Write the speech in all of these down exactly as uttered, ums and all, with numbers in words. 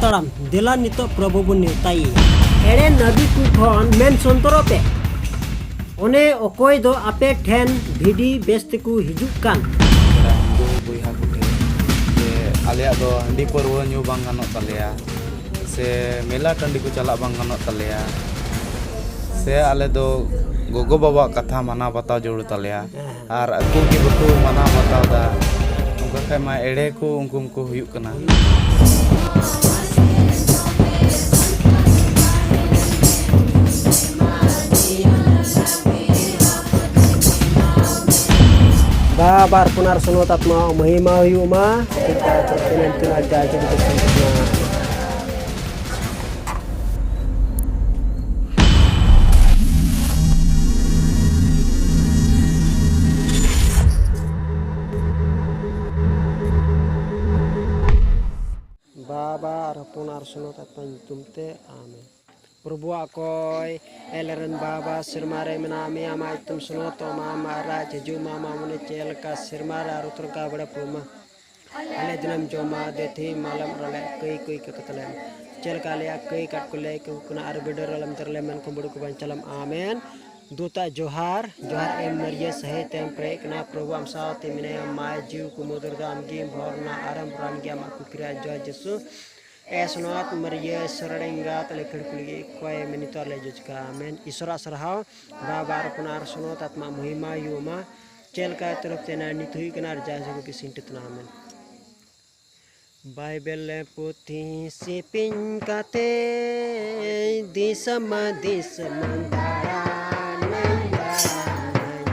ᱦᱟᱲᱟᱢ, ᱫᱮᱞᱟ ᱱᱤᱛᱚᱜ ᱯᱨᱚᱵᱷᱩ ᱵᱚᱱ ᱱᱮᱣᱛᱟᱭᱮᱭᱟ᱾ ᱮᱲᱮ ᱱᱟᱵᱤ ᱠᱚ ᱠᱷᱚᱱ ᱢᱮᱱ ᱥᱚᱱᱛᱚᱨᱚᱜ ᱯᱮ᱾ ᱚᱱᱮ ᱚᱠᱚᱭ ᱫᱚ ᱟᱯᱮ ᱴᱷᱮᱱ ᱵᱷᱤᱰᱤ ᱵᱮᱥ ᱛᱮᱠᱚ ᱦᱤᱡᱩᱜ ᱠᱟᱱ᱾ ᱦᱤᱱᱫᱩ ᱵᱚᱭᱦᱟ ᱠᱚ ᱴᱷᱮᱱ ᱡᱮ ᱟᱞᱮᱭᱟᱜ ᱫᱚ ᱦᱟᱺᱰᱤ ᱯᱟᱹᱨᱣᱟᱹ ᱧᱩ ᱵᱟᱝ ᱜᱟᱱᱚᱜ ᱛᱟᱞᱮᱭᱟ, ᱥᱮ ᱢᱮᱞᱟ ᱴᱟᱺᱰᱤ ᱠᱚ ᱪᱟᱞᱟᱜ ᱵᱟᱝ ᱜᱟᱱᱚᱜ ᱛᱟᱞᱮᱭᱟ, ᱥᱮ ᱟᱞᱮ ᱫᱚ ᱜᱚᱜᱚ ᱵᱟᱵᱟᱣᱟᱜ ᱠᱟᱛᱷᱟ ᱢᱟᱱᱟᱣ ᱵᱟᱛᱟᱣ ᱡᱟᱹᱨᱩᱲ ᱛᱟᱞᱮᱭᱟ᱾ ᱦᱮᱸ, ᱦᱮᱸ᱾ ᱟᱨ ᱟᱠᱚ ᱜᱮ ᱵᱟᱠᱚ ᱢᱟᱱᱟᱣ ᱵᱟᱛᱟᱣ ᱮᱫᱟ, ᱚᱱᱠᱟ ᱠᱷᱟᱡ ᱢᱟ ᱮᱲᱮ ᱠᱚ ᱩᱱᱠᱩ ᱢᱟᱠᱚ ᱦᱩᱭᱩᱜ ᱠᱟᱱᱟ᱾ ᱵᱟᱵᱟ ᱟᱨ ᱦᱚᱯᱚᱱ ᱟᱨ ᱥᱚᱱᱚᱛ ᱟᱛᱢᱟ ᱢᱚᱦᱤᱢᱟ ᱦᱩᱭᱩᱜ ᱢᱟ᱾ ᱪᱮᱫ ᱞᱮᱠᱟ ᱪᱮᱫ ᱠᱟᱱᱟ ᱮᱱᱛᱮ ᱟᱨ ᱡᱟᱭ ᱡᱩᱜᱽ ᱫᱚ ᱥᱟᱱᱛᱤ ᱢᱟ᱾ ᱵᱟᱵᱟ ᱟᱨ ᱦᱚᱯᱚᱱ ᱟᱨ ᱥᱚᱱᱚᱛ ᱟᱛᱢᱟ ᱧᱩᱛᱩᱢ ᱛᱮ, ᱟᱢᱮᱱ᱾ ᱯᱨᱚᱵᱷᱩᱣᱟᱜ ᱠᱚᱭ ᱮᱞ ᱨᱮᱱ ᱵᱟᱵᱟ, ᱥᱮᱨᱢᱟ ᱨᱮ ᱢᱮᱱᱟᱜ ᱢᱮᱭᱟ, ᱟᱢᱟᱜ ᱧᱩᱛᱩᱢ ᱥᱚᱱᱚᱛᱚᱜ ᱢᱟ, ᱟᱢᱟᱜ ᱨᱟᱡᱽ ᱦᱤᱡᱩᱜ ᱢᱟ, ᱟᱢᱟᱜ ᱢᱚᱱᱮ ᱪᱮᱫ ᱞᱮᱠᱟ ᱥᱮᱨᱢᱟ ᱨᱮ ᱟᱨ ᱩᱛᱟᱹᱨ ᱚᱱᱠᱟ ᱵᱟᱲᱮ ᱯᱩᱨᱟᱹ ᱢᱟ᱾ ᱟᱞᱮ ᱫᱤᱱᱟᱹᱢ ᱡᱚᱢᱟ ᱫᱮ ᱛᱮᱦᱮᱧ ᱢᱟᱞᱮᱢ ᱟᱞᱮ ᱠᱟᱹᱭ ᱠᱟᱹᱭ ᱠᱟᱛᱮ ᱞᱮ ᱪᱮᱫ ᱞᱮᱠᱟ ᱟᱞᱮᱭᱟᱜ ᱠᱟᱹᱭ ᱠᱟᱴ ᱠᱚᱞᱮ ᱟᱹᱭᱠᱟᱹᱣ ᱠᱟᱱᱟ ᱟᱨ ᱵᱤᱰᱟᱹᱣ ᱨᱮ ᱟᱞᱚᱢ ᱛᱮᱨ ᱞᱮ ᱢᱮᱱ ᱠᱷᱚᱱ ᱵᱩᱲᱩ ᱠᱚ ᱵᱟᱧᱪᱟᱞᱟᱢ᱾ ᱟᱢᱮᱱ᱾ ᱫᱩᱛᱟᱜ ᱡᱚᱦᱟᱨ, ᱡᱚᱦᱟᱨ ᱮᱢ ᱢᱟᱹᱨᱤᱭᱟᱹ ᱥᱟᱹᱦᱤᱛ ᱮᱢ ᱯᱮᱨᱮᱡ ᱠᱟᱱᱟ, ᱯᱨᱚᱵᱷᱩ ᱟᱢ ᱥᱟᱶᱛᱮ ᱢᱮᱱᱟᱭᱟ, ᱢᱟᱭ ᱡᱤᱣᱤ ᱠᱚ ᱢᱩᱫᱽ ᱨᱮᱫᱚ ᱟᱢ ᱜᱮᱢ ᱵᱷᱚᱨ ᱱᱟ ᱟᱨᱮᱢ ᱨᱟᱱ ᱜᱮᱭᱟ ᱟᱢᱟᱜ ᱠᱩᱠᱷᱤ ᱨᱮ ᱡᱚᱦᱟᱨ ᱡᱤᱥᱩ᱾ ᱮ ᱥᱚᱱᱚᱛ ᱢᱟᱹᱨᱤᱭᱟᱹ ᱥᱚᱨᱚᱲ ᱮᱸᱜᱟᱛ ᱟᱞᱮ ᱠᱷᱟᱹᱲ ᱠᱩᱞᱤ ᱜᱮ ᱠᱚᱭ ᱢᱮ ᱱᱤᱛᱚᱜ ᱟᱞᱮ ᱡᱚᱡᱽ ᱠᱟ᱾ ᱟᱢᱮᱱ᱾ ᱤᱥᱚᱨᱟᱜ ᱥᱟᱨᱦᱟᱣ, ᱵᱟᱵᱟ ᱟᱨ ᱦᱚᱯᱚᱱ ᱟᱨ ᱥᱚᱱᱚᱛ ᱟᱛᱢᱟ ᱢᱚᱦᱤᱢᱟ ᱦᱩᱭᱩᱜ ᱢᱟ᱾ ᱪᱮᱫ ᱞᱮᱠᱟ ᱛᱚᱨᱚᱯ ᱛᱮ ᱱᱤᱛ ᱦᱩᱭᱩᱜ ᱠᱟᱱᱟ ᱟᱨ ᱡᱟᱭ ᱡᱩᱜᱽ ᱜᱮ ᱥᱤᱧ ᱴᱷᱤᱠ ᱛᱟᱦᱮᱱᱟ᱾ ᱟᱢᱮᱱ᱾ ᱵᱟᱭᱵᱮᱞ ᱯᱩᱛᱷᱤ ᱥᱤᱯᱤᱧ ᱠᱟᱛᱮ ᱫᱤᱥᱚᱢ ᱫᱤᱥᱚᱢ ᱫᱟᱬᱟᱱᱟᱹᱧ, ᱫᱟᱬᱟᱱᱟᱹᱧ᱾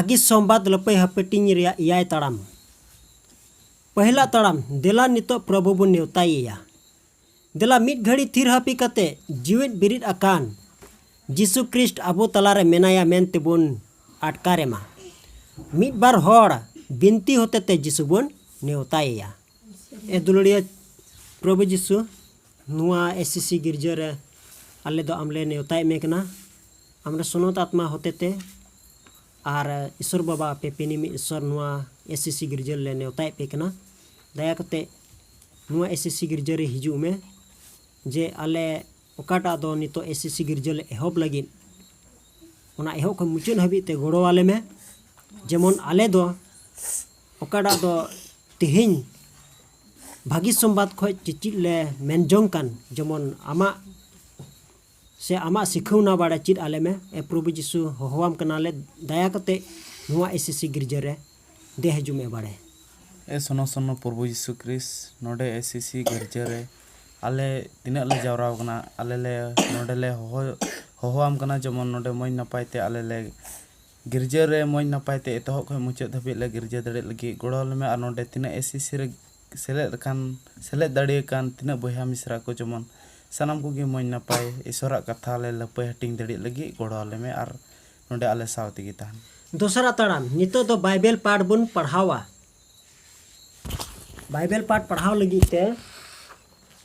ᱵᱷᱟᱹᱜᱤ ᱥᱚᱢᱵᱟᱫ ᱞᱟᱹᱯᱟᱹᱭ ᱦᱟᱹᱯᱟᱹᱴᱤᱧ ᱨᱮᱭᱟᱜ ᱮᱭᱟᱭ ᱛᱟᱲᱟᱢ᱾ ᱯᱟᱹᱦᱤᱞᱟᱜ ᱛᱟᱲᱟᱢ, ᱫᱮᱞᱟ ᱱᱤᱛᱚᱜ ᱯᱨᱚᱵᱷᱩ ᱵᱚᱱ ᱱᱮᱣᱛᱟᱭᱮᱭᱟ᱾ ᱫᱮᱞᱟ ᱢᱤᱫ ᱜᱷᱟᱹᱲᱤ ᱛᱷᱤᱨ ᱦᱟᱹᱯᱤ ᱠᱟᱛᱮ ᱡᱤᱣᱮᱫ ᱵᱤᱨᱤᱫ ᱟᱠᱟᱱ ᱡᱤᱥᱩ ᱠᱨᱤᱥᱴ ᱟᱵᱚ ᱛᱟᱞᱟᱨᱮ ᱢᱮᱱᱟᱭᱟ ᱢᱮᱱᱛᱮ ᱵᱚᱱ ᱟᱴᱠᱟᱨᱮ ᱢᱟ᱾ ᱢᱤᱫ ᱵᱟᱨ ᱦᱚᱲ ᱵᱤᱱᱛᱤ ᱦᱚᱛᱮᱛᱮ ᱡᱤᱥᱩ ᱵᱚᱱ ᱱᱮᱣᱛᱟᱭᱮᱭᱟ᱾ ᱮ ᱫᱩᱞᱟᱹᱲᱤᱭᱟᱹ ᱯᱨᱚᱵᱷᱩ ᱡᱤᱥᱩ, ᱱᱚᱣᱟ ᱮᱥᱤᱥᱤ ᱜᱤᱨᱡᱟᱹ ᱨᱮ ᱟᱞᱮ ᱫᱚ ᱟᱢᱞᱮ ᱱᱮᱣᱛᱟᱭᱮᱫ ᱢᱮ ᱠᱟᱱᱟ᱾ ᱟᱢᱨᱮ ᱥᱚᱱᱚᱛ ᱟᱛᱢᱟ ᱦᱚᱛᱮᱛᱮ ᱟᱨ ᱤᱥᱚᱨ ᱵᱟᱵᱟ, ᱟᱯᱮ ᱯᱮ ᱢᱤᱢᱤᱫ ᱤᱥᱚᱨ ᱱᱚᱣᱟ ᱮᱥᱤᱥᱤ ᱜᱤᱨᱡᱟᱹ ᱨᱮᱞᱮ ᱱᱮᱣᱛᱟᱭᱮᱫ ᱯᱮ ᱠᱟᱱᱟ᱾ ᱫᱟᱭᱟ ᱠᱟᱛᱮ ᱱᱚᱣᱟ ᱮᱥᱤᱥᱤ ᱜᱤᱨᱡᱟᱹ ᱨᱮ ᱦᱤᱡᱩᱜ ᱢᱮ, ᱡᱮ ᱟᱞᱮ ᱚᱠᱟᱴᱟᱜ ᱫᱚ ᱱᱤᱛᱚᱜ ᱮᱥᱤᱥᱤ ᱜᱤᱨᱡᱟᱹ ᱞᱮ ᱮᱦᱚᱵ ᱞᱟᱹᱜᱤᱫ, ᱚᱱᱟ ᱮᱦᱚᱵ ᱠᱷᱚᱱ ᱢᱩᱪᱟᱹᱫ ᱦᱟᱹᱵᱤᱡ ᱛᱮ ᱜᱚᱲᱚ ᱟᱞᱮ ᱢᱮ᱾ ᱡᱮᱢᱚᱱ ᱟᱞᱮ ᱫᱚ ᱚᱠᱟᱴᱟᱜ ᱫᱚ ᱛᱮᱦᱮᱧ ᱵᱷᱟᱹᱜᱤ ᱥᱚᱢᱵᱟᱫ ᱠᱷᱚᱱ ᱪᱮᱪᱮᱫ ᱞᱮ ᱢᱮᱱ ᱡᱚᱝ ᱠᱟᱱ, ᱡᱮᱢᱚᱱ ᱟᱢᱟᱜ ᱥᱮ ᱟᱢᱟᱜ ᱥᱤᱠᱷᱟᱹᱣᱱᱟ ᱵᱟᱲᱮ ᱪᱮᱫ ᱟᱞᱮ ᱢᱮ᱾ ᱮ ᱯᱨᱚᱵᱷᱩ ᱡᱤᱥᱩ, ᱦᱚᱦᱚᱣᱟᱢ ᱠᱟᱱᱟᱞᱮ, ᱫᱟᱭᱟ ᱠᱟᱛᱮ ᱱᱚᱣᱟ ᱮᱥᱤᱥᱤ ᱜᱤᱨᱡᱟᱹ ᱨᱮ ᱫᱮᱡ ᱦᱤᱡᱩᱜ ᱢᱮ ᱵᱟᱲᱮ᱾ ᱮ ᱥᱚᱱᱚ ᱥᱚᱱᱚ ᱯᱨᱚᱵᱷᱩ ᱡᱤᱥᱩ ᱠᱨᱤᱥᱴ, ᱱᱚᱰᱮ ᱮᱥᱤᱥᱤ ᱜᱤᱨᱡᱟᱹ ᱨᱮ ᱟᱞᱮ ᱛᱤᱱᱟᱹᱜ ᱞᱮ ᱡᱟᱣᱨᱟ ᱟᱠᱟᱱᱟ, ᱟᱞᱮ ᱞᱮ ᱱᱚᱰᱮ ᱞᱮ ᱦᱚᱦᱚ ᱦᱚᱦᱚᱣᱟᱢ ᱠᱟᱱᱟ, ᱡᱮᱢᱚᱱ ᱱᱚᱰᱮ ᱢᱚᱡᱽ ᱱᱟᱯᱟᱭ ᱛᱮ ᱟᱞᱮ ᱞᱮ ᱜᱤᱨᱡᱟᱹ ᱨᱮ ᱢᱚᱡᱽ ᱱᱟᱯᱟᱭ ᱛᱮ ᱮᱛᱚᱦᱚᱵ ᱠᱷᱚᱱ ᱢᱩᱪᱟᱹᱫ ᱫᱷᱟᱹᱵᱤᱡ ᱞᱮ ᱜᱤᱨᱡᱟᱹ ᱫᱟᱲᱮᱭᱟᱜ ᱞᱟᱹᱜᱤᱫ ᱜᱚᱲᱚ ᱟᱞᱮ ᱢᱮ᱾ ᱟᱨ ᱱᱚᱰᱮ ᱛᱤᱱᱟᱹᱜ ᱮᱥᱤᱥᱤ ᱨᱮ ᱥᱮᱞᱮᱫ ᱟᱠᱟᱱ, ᱥᱮᱞᱮᱫ ᱫᱟᱲᱮ ᱟᱠᱟᱱ ᱛᱤᱱᱟᱹᱜ ᱵᱚᱭᱦᱟ ᱢᱤᱥᱨᱟ ᱠᱚ, ᱡᱮᱢᱚᱱ ᱥᱟᱱᱟᱢ ᱠᱚᱜᱮ ᱢᱚᱡᱽ ᱱᱟᱯᱟᱭ ᱤᱥᱚᱨᱟᱜ ᱠᱟᱛᱷᱟ ᱞᱮ ᱞᱟᱹᱯᱟᱹᱭ ᱦᱟᱹᱴᱤᱧ ᱫᱟᱲᱮᱭᱟᱜ ᱞᱟᱹᱜᱤᱫ ᱜᱚᱲᱚ ᱟᱞᱮ ᱢᱮ ᱟᱨ ᱱᱚᱰᱮ ᱟᱞᱮ ᱥᱟᱶ ᱛᱮᱜᱮ ᱛᱟᱦᱮᱱ᱾ ᱫᱚᱥᱨᱟ ᱛᱟᱲᱟᱢ, ᱱᱤᱛᱚᱜ ᱫᱚ ᱵᱟᱭᱵᱮᱞ ᱯᱟᱴ ᱵᱚᱱ ᱯᱟᱲᱦᱟᱣᱟ᱾ ᱵᱟᱭᱵᱮᱞ ᱯᱟᱴ ᱯᱟᱲᱦᱟᱣ ᱞᱟᱹᱜᱤᱫ ᱛᱮ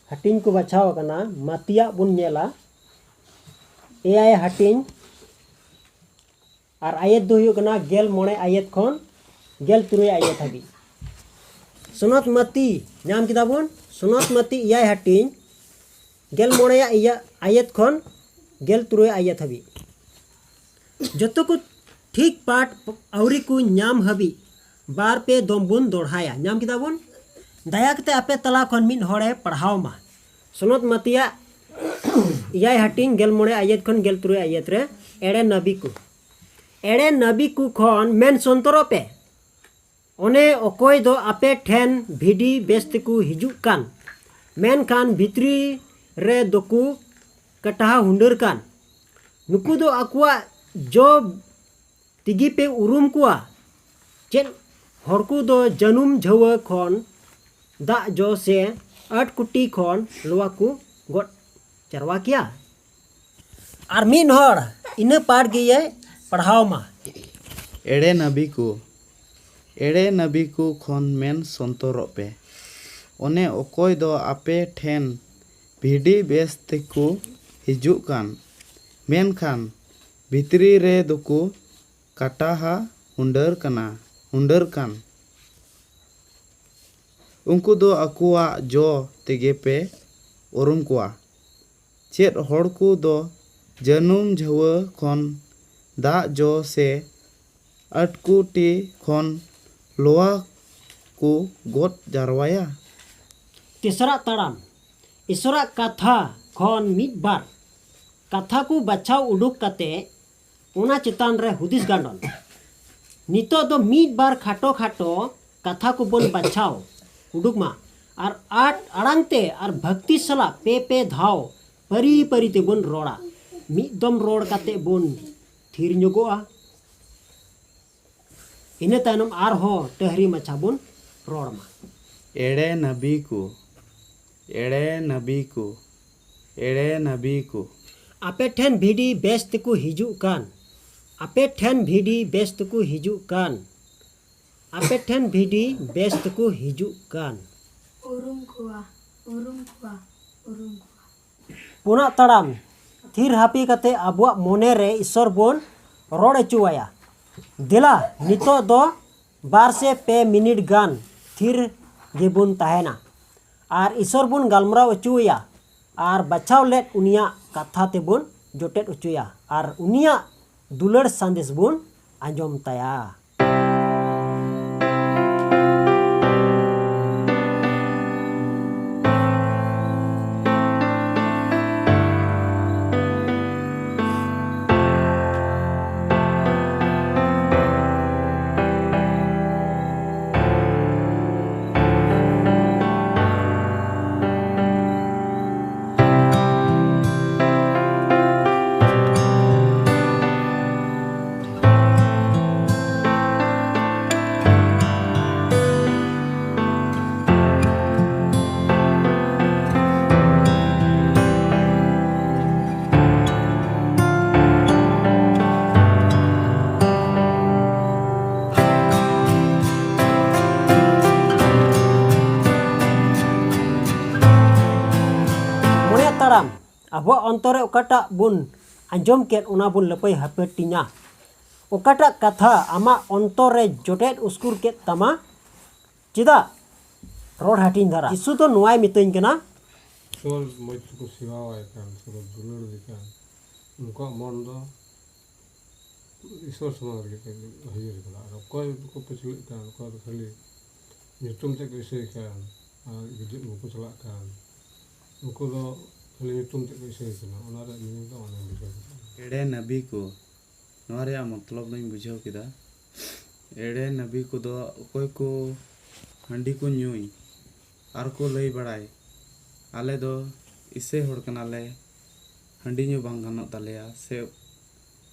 ᱦᱟᱹᱴᱤᱧ ᱠᱚ ᱵᱟᱪᱷᱟᱣ ᱟᱠᱟᱱᱟ᱾ ᱢᱟᱛᱤᱭᱟᱜ ᱵᱚᱱ ᱧᱮᱞᱟ, ᱮᱭᱟᱭ ᱦᱟᱹᱴᱤᱧ, ᱟᱨ ᱟᱭᱮᱛ ᱫᱚ ᱦᱩᱭᱩᱜ ᱠᱟᱱᱟ ᱜᱮᱞ ᱢᱚᱬᱮ ᱟᱭᱮᱛ ᱠᱷᱚᱱ ᱜᱮᱞ ᱛᱩᱨᱩᱭ ᱟᱭᱮᱛ ᱦᱟᱹᱵᱤᱡ᱾ ᱥᱚᱱᱚᱛ ᱢᱟᱹᱛᱤ ᱧᱟᱢ ᱠᱮᱫᱟ ᱵᱚᱱ, ᱥᱚᱱᱚᱛ ᱢᱟᱹᱛᱤ ᱮᱭᱟᱭ ᱦᱟᱹᱴᱤᱧ, ᱜᱮᱞ ᱢᱚᱬᱮᱭᱟᱜ ᱤᱭᱟᱹ ᱟᱭᱮᱛ ᱠᱷᱚᱱ ᱜᱮᱞ ᱛᱩᱨᱩᱭ ᱟᱭᱮᱛ ᱦᱟᱹᱵᱤᱡ᱾ ᱡᱚᱛᱚ ᱠᱚ ᱴᱷᱤᱠ ᱯᱟᱴ ᱟᱹᱣᱨᱤ ᱠᱚ ᱧᱟᱢ ᱦᱟᱹᱵᱤᱡ ᱵᱟᱨ ᱯᱮ ᱫᱚᱢ ᱵᱚᱱ ᱫᱚᱲᱦᱟᱭᱟ᱾ ᱧᱟᱢ ᱠᱮᱫᱟ ᱵᱚᱱ? ᱫᱟᱭᱟ ᱠᱟᱛᱮ ᱟᱯᱮ ᱛᱟᱞᱟ ᱠᱷᱚᱱ ᱢᱤᱫ ᱦᱚᱲᱮ ᱯᱟᱲᱦᱟᱣ ᱢᱟ᱾ ᱥᱚᱱᱚᱛ ᱢᱟᱹᱛᱤᱭᱟᱜ ᱮᱭᱟᱭ ᱦᱟᱹᱴᱤᱧ ᱜᱮᱞ ᱢᱚᱬᱮ ᱟᱭᱮᱛ ᱠᱷᱚᱱ ᱜᱮᱞ ᱛᱩᱨᱩᱭ ᱟᱭᱮᱛ ᱨᱮ, ᱮᱲᱮ ᱱᱟᱵᱤ ᱠᱚ, ᱮᱲᱮ ᱱᱟᱵᱤ ᱠᱚ ᱠᱷᱚᱱ ᱢᱮᱱ ᱥᱚᱱᱛᱚᱨᱚᱜ ᱯᱮ᱾ ᱚᱱᱮ ᱚᱠᱚᱭ ᱫᱚ ᱟᱯᱮ ᱴᱷᱮᱱ ᱵᱷᱤᱰᱤ ᱵᱮᱥ ᱛᱮᱠᱚ ᱦᱤᱡᱩᱜ ᱠᱟᱱ, ᱢᱮᱱᱠᱷᱟᱱ ᱵᱷᱤᱛᱨᱤ ᱨᱮ ᱫᱚᱠᱚ ᱠᱟᱴᱦᱟ ᱦᱩᱰᱟᱹᱨ ᱠᱟᱱ᱾ ᱱᱩᱠᱩ ᱫᱚ ᱟᱠᱚᱣᱟᱜ ᱡᱚ ᱛᱮᱜᱮ ᱯᱮ ᱩᱨᱩᱢ ᱠᱚᱣᱟ᱾ ᱪᱮᱫ ᱦᱚᱲ ᱠᱚᱫᱚ ᱡᱟᱹᱱᱩᱢ ᱡᱷᱟᱹᱣᱟᱹ ᱠᱷᱚᱱ ᱫᱟᱜ ᱡᱚ ᱥᱮ ᱟᱴ ᱠᱩᱴᱤ ᱠᱷᱚᱱ ᱞᱚᱣᱟ ᱠᱚ ᱜᱚᱫ ᱪᱟᱨᱣᱟ ᱠᱮᱭᱟ? ᱟᱨ ᱢᱤᱫ ᱦᱚᱲ ᱤᱱᱟᱹ ᱯᱟᱴ ᱜᱮᱭᱮ ᱯᱟᱲᱦᱟᱣ ᱢᱟ᱾ ᱮᱲᱮ ᱱᱟᱹᱵᱤ ᱠᱚ, ᱮᱲᱮ ᱱᱟᱹᱵᱤ ᱠᱚ ᱠᱷᱚᱱ ᱢᱮᱱ ᱥᱚᱱᱛᱚᱨᱚᱜ ᱯᱮ᱾ ᱚᱱᱮ ᱚᱠᱚᱭ ᱫᱚ ᱟᱯᱮ ᱴᱷᱮᱱ ᱵᱷᱤᱰᱤ ᱵᱮᱥ ᱛᱮᱠᱚ ᱦᱤᱡᱩᱜ ᱠᱟᱱ, ᱢᱮᱱᱠᱷᱟᱱ ᱵᱷᱤᱛᱨᱤ ᱨᱮ ᱫᱚᱠᱚ ᱠᱟᱴᱟᱦᱟ ᱦᱩᱰᱟᱹᱨ ᱠᱟᱱᱟ, ᱦᱩᱰᱟᱹᱨ ᱠᱟᱱ᱾ ᱩᱱᱠᱩ ᱫᱚ ᱟᱠᱚᱣᱟᱜ ᱡᱚ ᱛᱮᱜᱮ ᱯᱮ ᱩᱨᱩᱢ ᱠᱚᱣᱟ᱾ ᱪᱮᱫ ᱦᱚᱲ ᱠᱚ ᱫᱚ ᱡᱟᱹᱱᱩᱢ ᱡᱷᱟᱹᱣᱟᱹ ᱠᱷᱚᱱ ᱫᱟᱜ ᱡᱚ ᱥᱮ ᱟᱹᱴᱠᱩᱴᱤ ᱠᱷᱚᱱ ᱞᱚᱣᱟ ᱠᱚ ᱜᱚᱫ ᱡᱟᱨᱣᱟᱭᱟ? ᱛᱮᱥᱟᱨᱟᱜ ᱛᱟᱲᱟᱢ, ᱤᱥᱚᱨᱟᱜ ᱠᱟᱛᱷᱟ ᱠᱷᱚᱱ ᱢᱤᱫ ᱵᱟᱨ ᱠᱟᱛᱷᱟ ᱠᱚ ᱵᱟᱪᱷᱟᱣ ᱩᱰᱩᱠ ᱠᱟᱛᱮ ᱚᱱᱟ ᱪᱮᱛᱟᱱ ᱨᱮ ᱦᱩᱫᱤᱥ ᱜᱟᱸᱰᱚᱱ᱾ ᱱᱤᱛᱚᱜ ᱫᱚ ᱢᱤᱫ ᱵᱟᱨ ᱠᱷᱟᱴᱚ ᱠᱷᱟᱴᱚ ᱠᱟᱛᱷᱟ ᱠᱚᱵᱚᱱ ᱵᱟᱪᱷᱟᱣ ᱩᱰᱩᱠ ᱢᱟ ᱟᱨ ᱟᱸᱴ ᱟᱲᱟᱝ ᱛᱮ ᱟᱨ ᱵᱷᱟᱹᱠᱛᱤ ᱥᱟᱞᱟᱜ ᱯᱮ ᱯᱮ ᱫᱷᱟᱣ ᱯᱟᱹᱨᱤ ᱯᱟᱹᱨᱤ ᱛᱮᱵᱚᱱ ᱨᱚᱲᱟ᱾ ᱢᱤᱫ ᱫᱚᱢ ᱨᱚᱲ ᱠᱟᱛᱮ ᱵᱚᱱ ᱛᱷᱤᱨ ᱧᱚᱜᱚᱜᱼᱟ᱾ ᱤᱱᱟᱹ ᱛᱟᱭᱱᱚᱢ ᱟᱨᱦᱚᱸ ᱴᱟᱹᱦᱨᱤ ᱢᱟᱪᱷᱟ ᱵᱚᱱ ᱨᱚᱲ ᱢᱟ᱾ ᱮᱲᱮ ᱱᱟᱹᱵᱤ ᱠᱚ, ᱮᱲᱮ ᱱᱟᱹᱵᱤ ᱠᱚ, ᱮᱲᱮ ᱱᱟᱹᱵᱤ ᱠᱚ᱾ ᱟᱯᱮ ᱴᱷᱮᱱ ᱵᱷᱤᱰᱤ ᱵᱮᱥ ᱛᱮᱠᱚ ᱦᱤᱡᱩᱜ ᱠᱟᱱ, ᱟᱯᱮ ᱴᱷᱮᱱ ᱵᱷᱤᱰᱤ ᱵᱮᱥ ᱛᱮᱠᱚ ᱦᱤᱡᱩᱜ ᱠᱟᱱ, ᱟᱯᱮ ᱴᱷᱮᱱ ᱵᱷᱤᱰᱤ ᱵᱮᱥ ᱛᱮᱠᱚ ᱦᱤᱡᱩᱜ ᱠᱟᱱ᱾ ᱩᱨᱩᱢ ᱠᱚᱣᱟ, ᱩᱨᱩᱢ ᱠᱚᱣᱟ, ᱩᱨᱩᱢ ᱠᱚᱣᱟ᱾ ᱯᱩᱱᱟᱜ ᱛᱟᱲᱟᱢ, ᱛᱷᱤᱨ ᱦᱟᱹᱯᱤ ᱠᱟᱛᱮ ᱟᱵᱚᱣᱟᱜ ᱢᱚᱱᱮ ᱨᱮ ᱤᱥᱚᱨ ᱵᱚᱱ ᱨᱚᱲ ᱦᱚᱪᱚ ᱟᱭᱟ᱾ ᱫᱮᱞᱟ, ᱱᱤᱛᱚᱜ ᱫᱚ ᱵᱟᱨ ᱥᱮ ᱯᱮ ᱢᱤᱱᱤᱴ ᱜᱟᱱ ᱛᱷᱤᱨ ᱜᱮᱵᱚᱱ ᱛᱟᱦᱮᱱᱟ ᱟᱨ ᱤᱥᱚᱨ ᱵᱚᱱ ᱜᱟᱞᱢᱟᱨᱟᱣ ᱦᱚᱪᱚ ᱟᱭᱟ ᱟᱨ ᱵᱟᱪᱷᱟᱣ ᱞᱮᱫ ᱩᱱᱤᱭᱟᱜ ᱠᱟᱛᱷᱟ ᱛᱮᱵᱚᱱ ᱡᱚᱴᱮᱫ ᱦᱚᱪᱚᱭᱟ ᱟᱨ ᱩᱱᱤᱭᱟᱜ ᱫᱩᱞᱟᱹᱲ ᱥᱟᱸᱫᱮᱥ ᱵᱚᱱ ᱟᱸᱡᱚᱢ ᱛᱟᱭᱟ᱾ ᱟᱵᱚᱣᱟᱜ ᱚᱱᱛᱚᱨ ᱨᱮ ᱚᱠᱟᱴᱟᱜ ᱵᱚᱱ ᱟᱸᱡᱚᱢ ᱠᱮᱫ, ᱚᱱᱟ ᱵᱚᱱ ᱞᱟᱹᱯᱟᱹᱭ ᱦᱟᱹᱯᱟᱹᱴᱤᱧᱟ᱾ ᱚᱠᱟᱴᱟᱜ ᱠᱟᱛᱷᱟ ᱟᱢᱟᱜ ᱚᱱᱛᱚᱨ ᱨᱮ ᱡᱚᱴᱮᱫ ᱩᱥᱠᱩᱨ ᱠᱮᱫ ᱛᱟᱢᱟ, ᱪᱮᱫᱟᱜ ᱨᱚᱲ ᱦᱟᱹᱴᱤᱧ ᱫᱷᱟᱨᱟ? ᱡᱤᱥᱩ ᱫᱚ ᱱᱚᱣᱟᱭ ᱢᱤᱛᱟᱹᱧ ᱠᱟᱱᱟ, ᱤᱥᱚᱨ ᱢᱚᱡᱽ ᱛᱮᱠᱚ ᱥᱮᱵᱟᱣᱟᱭ ᱠᱟᱱ, ᱥᱮᱠᱚ ᱫᱩᱞᱟᱹᱲ ᱮᱫᱮ ᱠᱟᱱ, ᱩᱱᱠᱩᱣᱟᱜ ᱢᱚᱱ ᱫᱚ ᱤᱥᱚᱨ ᱥᱟᱢᱟᱝ ᱨᱮᱜᱮ ᱠᱚ ᱦᱟᱹᱭᱟᱹᱨ ᱠᱟᱱᱟ᱾ ᱟᱨ ᱚᱠᱚᱭ ᱫᱚᱠᱚ ᱯᱟᱹᱪᱷᱞᱟᱹᱜ ᱠᱟᱱ, ᱚᱠᱚᱭ ᱫᱚ ᱠᱷᱟᱹᱞᱤ ᱧᱩᱛᱩᱢ ᱛᱮᱫ ᱠᱚ ᱤᱥᱟᱹᱭ ᱠᱟᱱ, ᱟᱨ ᱜᱤᱫᱽᱨᱟᱹ ᱵᱟᱠᱚ ᱪᱟᱞᱟᱜ ᱠᱟᱱ, ᱩᱱᱠᱩ ᱫᱚ ᱠᱷᱟᱹᱞᱤ ᱧᱩᱛᱩᱢ ᱛᱮᱫ ᱠᱚ ᱤᱥᱟᱹᱭ ᱠᱟᱱᱟ᱾ ᱚᱱᱟ ᱨᱮᱭᱟᱜ meaning ᱫᱚ ᱚᱱᱟᱧ ᱵᱩᱡᱷᱟᱹᱣ ᱠᱮᱫᱟ᱾ ᱮᱲᱮ ᱱᱟᱵᱤ ᱠᱚ, ᱱᱚᱣᱟ ᱨᱮᱭᱟᱜ ᱢᱚᱛᱞᱚᱵ ᱫᱚᱧ ᱵᱩᱡᱷᱟᱹᱣ ᱠᱮᱫᱟ᱾ ᱮᱲᱮ ᱱᱟᱵᱤ ᱠᱚᱫᱚ ᱚᱠᱚᱭ ᱠᱚ ᱦᱟᱺᱰᱤ ᱠᱚ ᱧᱩᱭ ᱟᱨ ᱠᱚ ᱞᱟᱹᱭ ᱵᱟᱲᱟᱭ, "ᱟᱞᱮ ᱫᱚ ᱤᱥᱟᱹᱭ ᱦᱚᱲ ᱠᱟᱱᱟᱞᱮ, ᱦᱟᱺᱰᱤ ᱧᱩ ᱵᱟᱝ ᱜᱟᱱᱚᱜ ᱛᱟᱞᱮᱭᱟ", ᱥᱮ,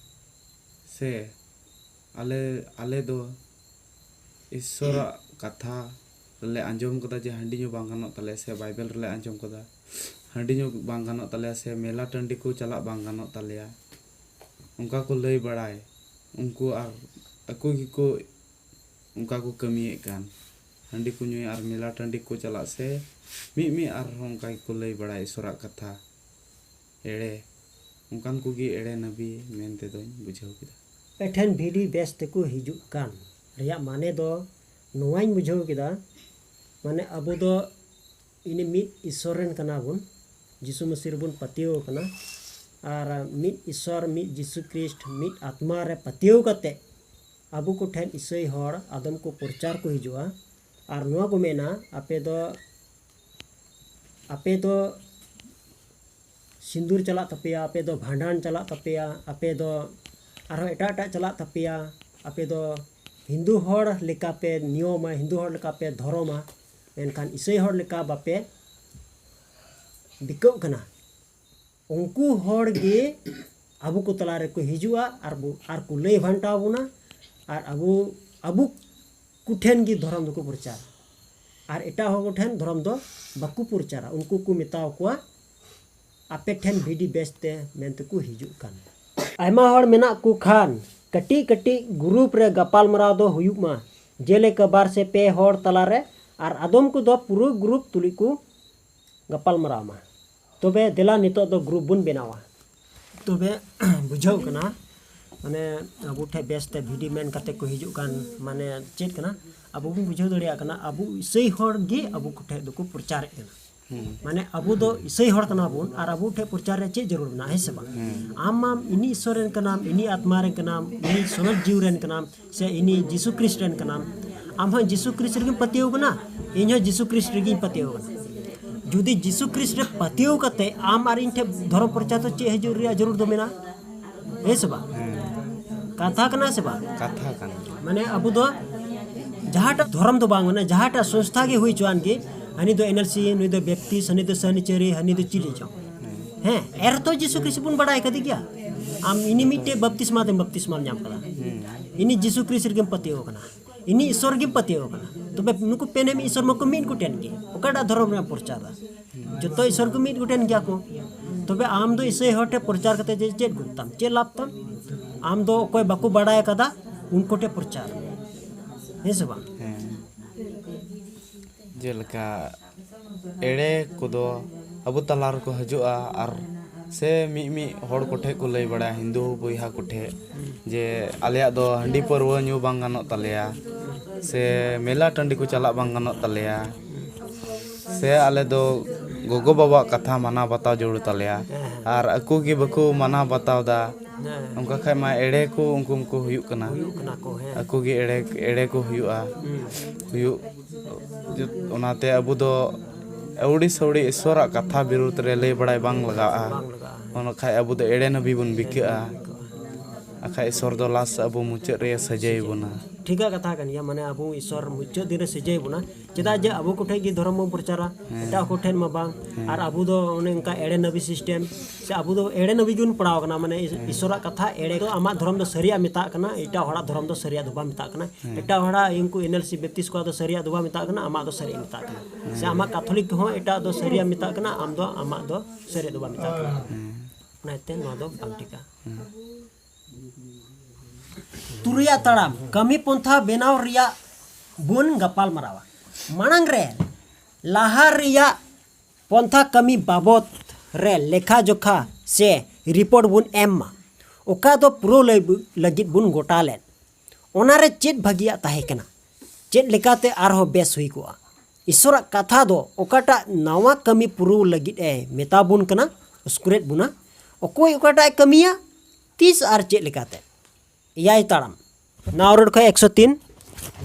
ᱥᱮ ᱟᱞᱮ, ᱟᱞᱮ ᱫᱚ ᱤᱥᱚᱨᱟᱜ ᱠᱟᱛᱷᱟ ᱨᱮᱞᱮ ᱟᱸᱡᱚᱢ ᱠᱟᱫᱟ ᱡᱮ ᱦᱟᱺᱰᱤ ᱧᱩ ᱵᱟᱝ ᱜᱟᱱᱚᱜ ᱛᱟᱞᱮᱭᱟ, ᱥᱮ ᱵᱟᱭᱵᱮᱞ ᱨᱮᱞᱮ ᱟᱸᱡᱚᱢ ᱠᱟᱫᱟ ᱦᱟᱺᱰᱤ ᱧᱩ ᱵᱟᱝ ᱜᱟᱱᱚᱜ ᱛᱟᱞᱮᱭᱟ, ᱥᱮ ᱢᱮᱞᱟ ᱴᱟᱺᱰᱤ ᱠᱚ ᱪᱟᱞᱟᱜ ᱵᱟᱝ ᱜᱟᱱᱚᱜ ᱛᱟᱞᱮᱭᱟ, ᱚᱱᱠᱟ ᱠᱚ ᱞᱟᱹᱭ ᱵᱟᱲᱟᱭ᱾ ᱩᱱᱠᱩ ᱟᱨ ᱟᱠᱚ ᱜᱮᱠᱚ ᱚᱱᱠᱟ ᱠᱚ ᱠᱟᱹᱢᱤᱭᱮᱫ ᱠᱟᱱ, ᱦᱟᱺᱰᱤ ᱠᱚ ᱧᱩᱭᱟ ᱟᱨ ᱢᱮᱞᱟ ᱴᱟᱺᱰᱤ ᱠᱚ ᱪᱟᱞᱟᱜ, ᱥᱮ ᱢᱤᱫ ᱢᱤᱫ ᱟᱨᱦᱚᱸ ᱚᱱᱠᱟ ᱜᱮᱠᱚ ᱞᱟᱹᱭ ᱵᱟᱲᱟᱭᱟ ᱤᱥᱚᱨᱟᱜ ᱠᱟᱛᱷᱟ᱾ ᱮᱲᱮ, ᱚᱱᱠᱟᱱ ᱠᱚᱜᱮ ᱮᱲᱮ ᱱᱟᱵᱤ ᱢᱮᱱ ᱛᱮᱫᱚᱧ ᱵᱩᱡᱷᱟᱹᱣ ᱠᱮᱫᱟ᱾ ᱟᱯᱮ ᱴᱷᱮᱱ ᱵᱷᱤᱰᱤ ᱵᱮᱥ ᱛᱮᱠᱚ ᱦᱤᱡᱩᱜ ᱠᱟᱱ ᱨᱮᱭᱟᱜ ᱢᱟᱱᱮ ᱫᱚ ᱱᱚᱣᱟᱧ ᱵᱩᱡᱷᱟᱹᱣ ᱠᱮᱫᱟ, ᱢᱟᱱᱮ ᱟᱵᱚ ᱫᱚ ᱤᱱᱟᱹ ᱢᱤᱫ ᱤᱥᱚᱨ ᱨᱮᱱ ᱠᱟᱱᱟ ᱵᱚᱱ, ᱡᱤᱥᱩ ᱢᱟᱹᱥᱤ ᱨᱮᱵᱚᱱ ᱯᱟᱹᱛᱭᱟᱹᱣ ᱟᱠᱟᱱᱟ᱾ ᱟᱨ ᱢᱤᱫ ᱤᱥᱚᱨ, ᱢᱤᱫ ᱡᱤᱥᱩ ᱠᱨᱤᱥᱴ, ᱢᱤᱫ ᱟᱛᱢᱟ ᱨᱮ ᱯᱟᱹᱛᱭᱟᱹᱣ ᱠᱟᱛᱮ ᱟᱵᱚ ᱠᱚᱴᱷᱮᱱ ᱤᱥᱟᱹᱭ ᱦᱚᱲ ᱟᱫᱚᱢ ᱠᱚ ᱯᱨᱚᱪᱟᱨ ᱠᱚ ᱦᱤᱡᱩᱜᱼᱟ᱾ ᱟᱨ ᱱᱚᱣᱟ ᱠᱚ ᱢᱮᱱᱟ, ᱟᱯᱮ ᱫᱚ, ᱟᱯᱮ ᱫᱚ ᱥᱤᱸᱫᱩᱨ ᱪᱟᱞᱟᱜ ᱛᱟᱯᱮᱭᱟ, ᱟᱯᱮ ᱫᱚ ᱵᱷᱟᱸᱰᱟᱱ ᱪᱟᱞᱟᱜ ᱛᱟᱯᱮᱭᱟ, ᱟᱯᱮ ᱫᱚ ᱟᱨᱦᱚᱸ ᱮᱴᱟᱜ ᱮᱴᱟᱜ ᱪᱟᱞᱟᱜ ᱛᱟᱯᱮᱭᱟ, ᱟᱯᱮ ᱫᱚ ᱦᱤᱱᱫᱩ ᱦᱚᱲ ᱞᱮᱠᱟ ᱯᱮ ᱱᱤᱭᱚᱢᱟ, ᱦᱤᱱᱫᱩ ᱦᱚᱲ ᱞᱮᱠᱟ ᱯᱮ ᱫᱷᱚᱨᱚᱢᱟ, ᱢᱮᱱᱠᱷᱟᱱ ᱤᱥᱟᱹᱭ ᱦᱚᱲ ᱞᱮᱠᱟ ᱵᱟᱯᱮ ᱵᱤᱠᱟᱹᱜ ᱠᱟᱱᱟ᱾ ᱩᱱᱠᱩ ᱦᱚᱲ ᱜᱮ ᱟᱵᱚ ᱠᱚ ᱛᱟᱞᱟ ᱨᱮᱠᱚ ᱦᱤᱡᱩᱜᱼᱟ ᱟᱨ ᱵᱚ-, ᱟᱨ ᱠᱚ ᱞᱟᱹᱭ ᱵᱷᱟᱱᱴᱟᱣ ᱵᱚᱱᱟ, ᱟᱨ ᱟᱵᱚ, ᱟᱵᱚ ᱠᱚᱴᱷᱮᱱ ᱜᱮ ᱫᱷᱚᱨᱚᱢ ᱫᱚᱠᱚ ᱯᱨᱚᱪᱟᱨᱟ᱾ ᱟᱨ ᱮᱴᱟᱜ ᱦᱚᱲ ᱠᱚᱴᱷᱮᱱ ᱫᱷᱚᱨᱚᱢ ᱫᱚ ᱵᱟᱠᱚ ᱯᱨᱚᱪᱟᱨᱟ᱾ ᱩᱱᱠᱩ ᱠᱚ ᱢᱮᱛᱟᱣ ᱠᱚᱣᱟ, "ᱟᱯᱮ ᱴᱷᱮᱱ ᱵᱷᱤᱰᱤ ᱵᱮᱥ ᱛᱮ ᱢᱮᱱ ᱛᱮᱠᱚ ᱦᱤᱡᱩᱜ ᱠᱟᱱ᱾" ᱟᱭᱢᱟ ᱦᱚᱲ ᱢᱮᱱᱟᱜ ᱠᱚ ᱠᱷᱟᱱ, ᱠᱟᱹᱴᱤᱡ ᱠᱟᱹᱴᱤᱡ group ᱨᱮ ᱜᱟᱯᱟᱞ ᱢᱟᱨᱟᱣ ᱫᱚ ᱦᱩᱭᱩᱜ ᱢᱟ, ᱡᱮᱞᱮᱠᱟ ᱵᱟᱨ ᱥᱮ ᱯᱮ ᱦᱚᱲ ᱛᱟᱞᱟᱨᱮ, ᱟᱨ ᱟᱫᱚᱢ ᱠᱚᱫᱚ ᱯᱩᱨᱟᱹ group ᱛᱩᱞᱩᱡ ᱠᱚ ᱜᱟᱯᱟᱞ ᱢᱟᱨᱟᱣ ᱢᱟ᱾ ᱛᱚᱵᱮ ᱫᱮᱞᱟ ᱱᱤᱛᱚᱜ ᱫᱚ ᱜᱨᱩᱯ ᱵᱚᱱ ᱵᱮᱱᱟᱣᱟ᱾ ᱛᱚᱵᱮ ᱵᱩᱡᱷᱟᱹᱣ ᱠᱟᱱᱟ, ᱢᱟᱱᱮ ᱟᱵᱚ ᱴᱷᱮᱱ ᱵᱮᱥ ᱛᱮ ᱵᱷᱤᱰᱤ ᱢᱮᱱ ᱠᱟᱛᱮ ᱠᱚ ᱦᱤᱡᱩᱜ ᱠᱟᱱ, ᱢᱟᱱᱮ ᱪᱮᱫ ᱠᱟᱱᱟ, ᱟᱵᱚ ᱵᱚᱱ ᱵᱩᱡᱷᱟᱹᱣ ᱫᱟᱲᱮᱭᱟᱜ ᱠᱟᱱᱟ, ᱟᱵᱚ ᱤᱥᱟᱹᱭ ᱦᱚᱲ ᱜᱮ ᱟᱵᱚ ᱠᱚ ᱴᱷᱮᱱ ᱫᱚᱠᱚ ᱯᱨᱚᱪᱟᱨᱮᱫ ᱠᱟᱱᱟ᱾ ᱢᱟᱱᱮ ᱟᱵᱚ ᱫᱚ ᱤᱥᱟᱹᱭ ᱦᱚᱲ ᱠᱟᱱᱟ ᱵᱚᱱ ᱟᱨ ᱟᱵᱚ ᱴᱷᱮᱱ ᱯᱨᱚᱪᱟᱨ ᱨᱮ ᱪᱮᱫ ᱡᱟᱹᱨᱩᱲ ᱢᱮᱱᱟᱜᱼᱟ, ᱦᱮᱸ ᱥᱮ ᱵᱟᱝ? ᱟᱢ ᱢᱟᱢ ᱤᱱᱤ ᱤᱥᱚᱨ ᱨᱮᱱ ᱠᱟᱱᱟᱢ, ᱤᱱᱤ ᱟᱛᱢᱟ ᱨᱮᱱ ᱠᱟᱱᱟᱢ, ᱤᱱᱤ ᱥᱚᱱᱚᱛ ᱡᱤᱣᱤ ᱨᱮᱱ ᱠᱟᱱᱟᱢ, ᱥᱮ ᱤᱱᱤ ᱡᱤᱥᱩ ᱠᱷᱨᱤᱥᱴ ᱨᱮᱱ ᱠᱟᱱᱟᱢ᱾ ᱟᱢ ᱦᱚᱸ ᱡᱤᱥᱩ ᱠᱷᱨᱤᱥᱴ ᱨᱮᱜᱮᱢ ᱯᱟᱹᱛᱭᱟᱹᱣ ᱠᱟᱱᱟ, ᱤᱧ ᱦᱚᱸ ᱡᱤᱥᱩ ᱠᱷᱨᱤᱥᱴ ᱨᱮᱜᱮᱧ ᱯᱟᱹᱛᱭᱟᱹᱣ ᱠᱟᱱᱟ᱾ ᱡᱩᱫᱤ ᱡᱤᱥᱩ ᱠᱷᱨᱤᱥᱴ ᱨᱮ ᱯᱟᱹᱛᱭᱟᱹᱣ ᱠᱟᱛᱮ ᱟᱢ ᱟᱨ ᱤᱧ ᱴᱷᱮᱱ ᱫᱷᱚᱨᱚᱢ ᱯᱨᱚᱪᱟᱨ ᱫᱚ ᱪᱮᱫ ᱦᱤᱡᱩᱜ ᱨᱮᱭᱟᱜ ᱡᱟᱹᱨᱩᱲ ᱫᱚ ᱢᱮᱱᱟᱜᱼᱟ? ᱦᱮᱸ ᱥᱮ ᱵᱟᱝ? ᱠᱟᱛᱷᱟ ᱠᱟᱱᱟ ᱥᱮ ᱵᱟᱝ? ᱠᱟᱛᱷᱟ ᱠᱟᱱ ᱜᱮᱭᱟ᱾ ᱢᱟᱱᱮ ᱟᱵᱚ ᱫᱚ ᱡᱟᱦᱟᱸᱴᱟᱜ ᱫᱷᱚᱨᱚᱢ ᱫᱚ ᱵᱟᱝ, ᱢᱟᱱᱮ ᱡᱟᱦᱟᱸᱴᱟᱜ ᱥᱚᱝᱥᱛᱷᱟ ᱜᱮ ᱦᱩᱭ ᱦᱚᱪᱚᱣᱟᱱ ᱜᱮ, ᱦᱟᱹᱱᱤ ᱫᱚ ᱮᱱᱮᱞᱥᱤ, ᱱᱩᱭ ᱫᱚ ᱵᱮᱯᱛᱤᱥ, ᱦᱟᱹᱱᱤ ᱫᱚ ᱥᱟᱹᱱᱤᱪᱟᱹᱨᱤ, ᱦᱟᱹᱱᱤ ᱫᱚ ᱪᱤᱞᱤ ᱪᱚᱝ᱾ ᱦᱮᱸ, ᱮᱨ ᱛᱚ ᱡᱤᱥᱩ ᱠᱷᱨᱤᱥᱴ ᱵᱚᱱ ᱵᱟᱲᱟᱭ ᱠᱟᱫᱮ ᱜᱮᱭᱟ᱾ ᱟᱢ ᱤᱱᱤ ᱢᱤᱫᱴᱮᱡ ᱵᱟᱯᱛᱤᱥᱢᱟ ᱛᱮᱢ ᱵᱟᱯᱛᱤᱥᱢᱟᱢ ᱧᱟᱢ ᱠᱟᱫᱟ, ᱤᱱᱤ ᱡᱤᱥᱩ ᱠᱷᱨᱤᱥᱴ ᱨᱮᱜᱮᱢ ᱯᱟᱹᱛᱭᱟᱹᱣ ᱠᱟᱱᱟ, ᱤᱱᱤ ᱤᱥᱚᱨ ᱜᱮᱢ ᱯᱟᱹᱛᱭᱟᱹᱣ ᱠᱟᱱᱟ᱾ ᱛᱚᱵᱮ ᱱᱩᱠᱩ ᱯᱮᱱᱮᱢ ᱤᱥᱚᱨ ᱢᱟᱠᱚ ᱢᱤᱫ ᱜᱚᱴᱮᱱ ᱜᱮ, ᱚᱠᱟᱴᱟᱜ ᱫᱷᱚᱨᱚᱢ ᱨᱮᱢ ᱯᱨᱚᱪᱟᱨᱟ? ᱡᱚᱛᱚ ᱤᱥᱚᱨ ᱠᱚ ᱢᱤᱫ ᱜᱚᱴᱮᱱ ᱜᱮᱭᱟ ᱠᱚ᱾ ᱛᱚᱵᱮ ᱟᱢ ᱫᱚ ᱤᱥᱟᱹᱭ ᱦᱚᱲ ᱴᱷᱮᱱ ᱯᱨᱚᱪᱟᱨ ᱠᱟᱛᱮ ᱡᱮ ᱪᱮᱫ ᱜᱩᱱ ᱛᱟᱢ, ᱪᱮᱫ ᱞᱟᱵᱷ ᱛᱟᱢ? ᱟᱢ ᱫᱚ ᱚᱠᱚᱭ ᱵᱟᱠᱚ ᱵᱟᱲᱟᱭ ᱟᱠᱟᱫᱟ ᱩᱱᱠᱩ ᱴᱷᱮᱱ ᱯᱨᱚᱪᱟᱨ ᱢᱮ, ᱦᱮᱸ ᱥᱮ ᱵᱟᱝ? ᱦᱮᱸ᱾ ᱡᱮᱞᱮᱠᱟ ᱮᱲᱮ ᱠᱚᱫᱚ ᱟᱵᱚ ᱛᱟᱞᱟ ᱨᱮᱠᱚ ᱦᱤᱡᱩᱜᱼᱟ, ᱟᱨ ᱥᱮ ᱢᱤᱫ ᱢᱤᱫ ᱦᱚᱲ ᱠᱚᱴᱷᱮᱡ ᱠᱚ ᱞᱟᱹᱭ ᱵᱟᱲᱟᱭᱟ, ᱦᱤᱱᱫᱩ ᱵᱚᱭᱦᱟ ᱠᱚᱴᱷᱮᱡ, ᱡᱮ ᱟᱞᱮᱭᱟᱜ ᱫᱚ ᱦᱟᱺᱰᱤ ᱯᱟᱹᱨᱣᱟᱹ ᱧᱩ ᱵᱟᱝ ᱜᱟᱱᱚᱜ ᱛᱟᱞᱮᱭᱟ, ᱥᱮ ᱢᱮᱞᱟ ᱴᱟᱺᱰᱤ ᱠᱚ ᱪᱟᱞᱟᱜ ᱵᱟᱝ ᱜᱟᱱᱚᱜ ᱛᱟᱞᱮᱭᱟ, ᱥᱮ ᱟᱞᱮ ᱫᱚ ᱜᱚᱜᱚ ᱵᱟᱵᱟᱣᱟᱜ ᱠᱟᱛᱷᱟ ᱢᱟᱱᱟᱣ ᱵᱟᱛᱟᱣ ᱡᱟᱹᱨᱩᱲ ᱛᱟᱞᱮᱭᱟ᱾ ᱟᱨ ᱟᱠᱚ ᱜᱮ ᱵᱟᱠᱚ ᱢᱟᱱᱟᱣ ᱵᱟᱛᱟᱣ ᱮᱫᱟ᱾ ᱚᱱᱠᱟ ᱠᱷᱟᱡ ᱢᱟ ᱮᱲᱮ ᱠᱚ ᱩᱱᱠᱩ ᱢᱟᱠᱚ ᱦᱩᱭᱩᱜ ᱠᱟᱱᱟ᱾ ᱦᱩᱭᱩᱜ ᱠᱟᱱᱟ ᱠᱚ, ᱦᱮᱸ᱾ ᱟᱠᱚ ᱜᱮ ᱮᱲᱮ ᱮᱲᱮ ᱠᱚ ᱦᱩᱭᱩᱜᱼᱟ᱾ ᱦᱩᱭᱩᱜ ᱚᱱᱟᱛᱮ ᱟᱵᱚ ᱫᱚ ᱟᱹᱣᱲᱤ ᱥᱟᱹᱣᱲᱤ ᱤᱥᱥᱚᱨᱟᱜ ᱠᱟᱛᱷᱟ ᱵᱤᱨᱩᱫᱽ ᱨᱮ ᱞᱟᱹᱭ ᱵᱟᱲᱟᱭ ᱵᱟᱝ ᱞᱟᱜᱟᱜᱼᱟ᱾ ᱵᱟᱝ ᱞᱟᱜᱟᱜᱼᱟ, ᱦᱮᱸ᱾ ᱚᱱᱟ ᱠᱷᱟᱡ ᱟᱵᱚ ᱫᱚ ᱮᱲᱮ ᱱᱟᱹᱵᱤ ᱵᱚᱱ ᱵᱤᱠᱟᱹᱜᱼᱟ᱾ ᱟᱠᱷᱟᱡ ᱤᱥᱥᱚᱨ ᱫᱚ ᱞᱟᱥ ᱟᱵᱚ ᱢᱩᱪᱟᱹᱫ ᱨᱮ ᱥᱟᱹᱡᱟᱹᱭ ᱵᱚᱱᱟ᱾ ᱴᱷᱤᱠᱟᱜ ᱠᱟᱛᱷᱟ ᱠᱟᱱ ᱜᱮᱭᱟ, ᱢᱟᱱᱮ ᱟᱵᱚ ᱤᱥᱚᱨ ᱢᱩᱪᱟᱹᱫ ᱫᱤᱱ ᱨᱮ ᱥᱤᱡᱟᱹᱭ ᱵᱚᱱᱟ᱾ ᱪᱮᱫᱟᱜ ᱡᱮ ᱟᱵᱚ ᱠᱚᱴᱷᱮᱱ ᱜᱮ ᱫᱷᱚᱨᱚᱢ ᱵᱚᱱ ᱯᱨᱚᱪᱟᱨᱟ, ᱮᱴᱟᱜ ᱠᱚ ᱴᱷᱮᱱ ᱢᱟ ᱵᱟᱝ᱾ ᱟᱨ ᱟᱵᱚ ᱫᱚ ᱚᱱᱮ ᱚᱱᱠᱟ ᱮᱲᱮ ᱱᱟᱹᱵᱤ ᱥᱤᱥᱴᱮᱢ, ᱥᱮ ᱟᱵᱚ ᱫᱚ ᱮᱲᱮ ᱱᱟᱹᱵᱤ ᱜᱮᱵᱚᱱ ᱯᱟᱲᱟᱣ ᱟᱠᱟᱱᱟ᱾ ᱢᱟᱱᱮ ᱤᱥ- ᱤᱥᱚᱨᱟᱜ ᱠᱟᱛᱷᱟ ᱮᱲᱮ ᱫᱚ ᱟᱢᱟᱜ ᱫᱷᱚᱨᱚᱢ ᱫᱚ ᱥᱟᱹᱨᱤᱭᱟᱜ ᱢᱮᱛᱟᱜ ᱠᱟᱱᱟ, ᱮᱴᱟᱜ ᱦᱚᱲᱟᱜ ᱫᱷᱚᱨᱚᱢ ᱫᱚ ᱥᱟᱹᱨᱤᱭᱟᱜ ᱫᱚ ᱵᱟᱢ ᱢᱮᱛᱟᱜ ᱠᱟᱱᱟ᱾ ᱮᱴᱟᱜ ᱦᱚᱲᱟᱜ ᱩᱱᱠᱩ ᱮᱱᱮᱞᱥᱤ ᱵᱮᱯᱛᱤᱥ ᱠᱚᱣᱟᱜ ᱫᱚ ᱥᱟᱹᱨᱤᱭᱟᱜ ᱫᱚ ᱵᱟᱢ ᱢᱮᱛᱟᱜ ᱠᱟᱱᱟ, ᱟᱢᱟᱜ ᱫᱚ ᱥᱟᱹᱨᱤᱭᱟᱜ ᱢᱮᱛᱟᱜ ᱠᱟᱱᱟ᱾ ᱥᱮ ᱟᱢᱟᱜ ᱠᱟᱛᱷᱚᱞᱤᱠ ᱦᱚᱸ ᱮᱴᱟᱜ ᱫᱚ ᱥᱟᱹᱨᱤᱭᱟᱜ ᱢᱮᱛᱟᱜ ᱠᱟᱱᱟ, ᱟᱢ ᱫᱚ ᱟᱢᱟᱜ ᱫᱚ ᱥᱟᱹᱨᱤᱭᱟᱜ ᱫᱚ ᱵᱟᱢ ᱢᱮᱛᱟᱜ ᱠᱟᱱᱟ᱾ ᱚᱱᱟᱛᱮ ᱱᱚᱣᱟ ᱫᱚ ᱵᱟᱝ ᱴᱷᱤᱠᱟ᱾ ᱛᱩᱨᱩᱭᱟᱜ ᱛᱟᱲᱟᱢ ᱠᱟᱹᱢᱤ ᱯᱚᱱᱛᱷᱟ ᱵᱮᱱᱟᱣ ᱨᱮᱭᱟᱜ ᱵᱚᱱ ᱜᱟᱯᱟᱞ ᱢᱟᱨᱟᱣᱟ᱾ ᱢᱟᱲᱟᱝ ᱨᱮ ᱞᱟᱦᱟ ᱨᱮᱭᱟᱜ ᱯᱚᱱᱛᱷᱟ ᱠᱟᱹᱢᱤ ᱵᱟᱵᱚᱛ ᱨᱮ ᱞᱮᱠᱷᱟ ᱡᱚᱠᱷᱟ ᱥᱮ ᱨᱤᱯᱳᱨᱴ ᱵᱚᱱ ᱮᱢ ᱢᱟ, ᱚᱠᱟ ᱫᱚ ᱯᱩᱨᱟᱹᱣ ᱞᱟᱹᱜᱤᱫ ᱵᱚᱱ ᱜᱚᱴᱟ ᱞᱮᱫ᱾ ᱚᱱᱟᱨᱮ ᱪᱮᱫ ᱵᱷᱟᱹᱜᱤᱭᱟᱜ ᱛᱟᱦᱮᱸ ᱠᱟᱱᱟ? ᱪᱮᱫ ᱞᱮᱠᱟᱛᱮ ᱟᱨᱦᱚᱸ ᱵᱮᱥ ᱦᱩᱭ ᱠᱚᱜᱼᱟ? ᱤᱥᱚᱨᱟᱜ ᱠᱟᱛᱷᱟ ᱫᱚ ᱚᱠᱟᱴᱟᱜ ᱱᱟᱣᱟ ᱠᱟᱹᱢᱤ ᱯᱩᱨᱟᱹᱣ ᱞᱟᱹᱜᱤᱫ ᱮ ᱢᱮᱛᱟ ᱵᱚᱱ ᱠᱟᱱᱟ, ᱩᱥᱠᱩᱨᱮᱫ ᱵᱚᱱᱟ? ᱚᱠᱚᱭ ᱚᱠᱟᱴᱟᱜ ᱮ ᱠᱟᱹᱢᱤᱭᱟ, ᱛᱤᱥ ᱟᱨ ᱪᱮᱫ ᱞᱮᱠᱟᱛᱮ? ᱮᱭᱟᱭ ᱴᱟᱲᱟᱝ, ᱱᱟᱣᱟ ᱨᱳᱰ ᱠᱷᱚᱱ ᱮᱠᱥᱚ ᱛᱤᱱ᱾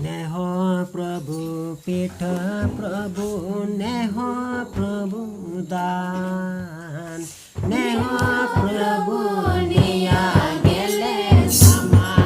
ᱱᱮᱦᱚ ᱯᱨᱚᱵᱷᱩ ᱯᱤᱴᱷᱟᱹ ᱯᱨᱚᱵᱷᱩ, ᱱᱮᱦᱚ ᱯᱨᱚᱵᱷᱩ ᱫᱟᱱ, ᱱᱮᱦᱚ ᱯᱨᱚᱵᱷᱩ ᱱᱤᱭᱟ ᱜᱮᱞᱮ ᱥᱟᱢᱟᱱᱟ᱾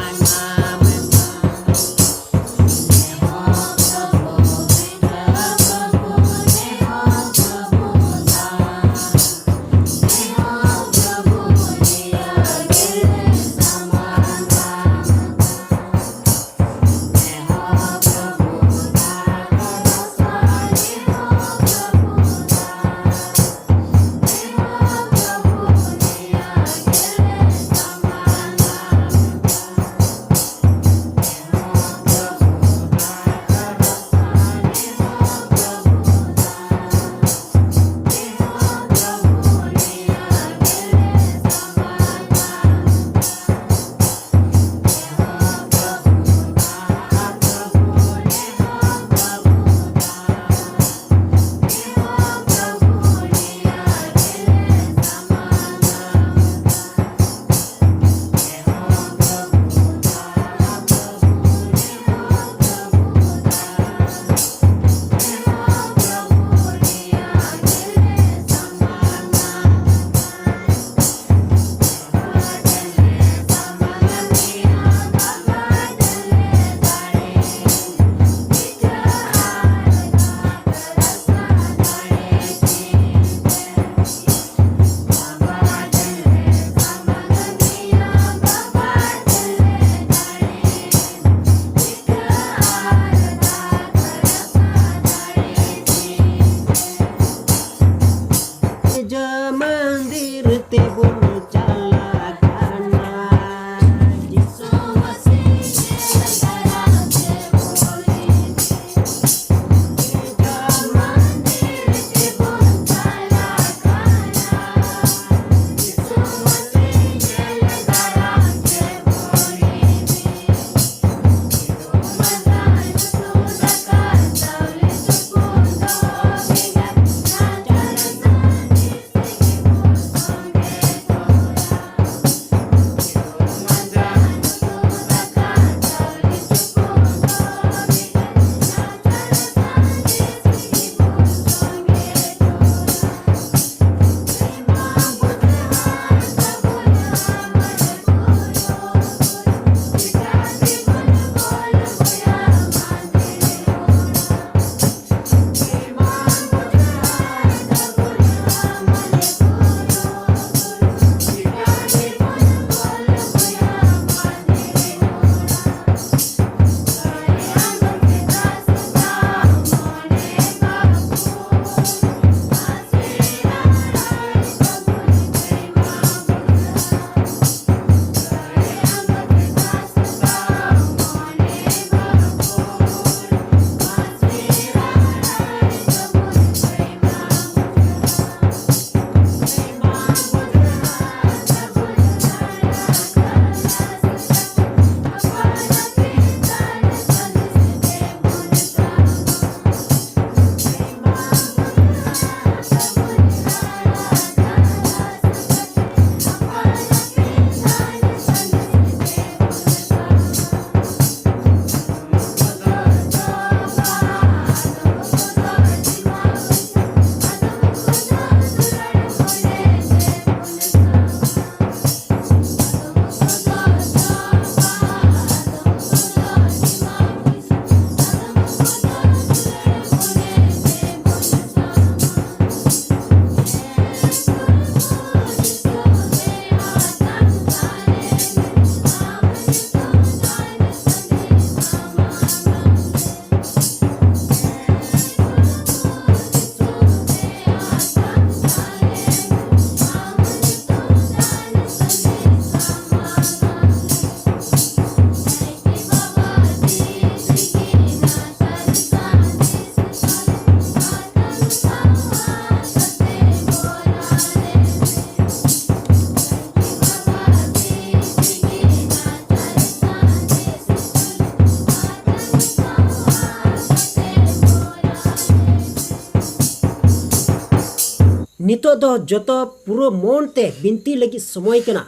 ᱱᱤᱛᱚᱜ ᱫᱚ ᱡᱚᱛᱚ ᱯᱩᱨᱟᱹ ᱢᱚᱱ ᱛᱮ ᱵᱤᱱᱛᱤ ᱞᱟᱹᱜᱤᱫ ᱥᱚᱢᱚᱭ ᱠᱟᱱᱟ᱾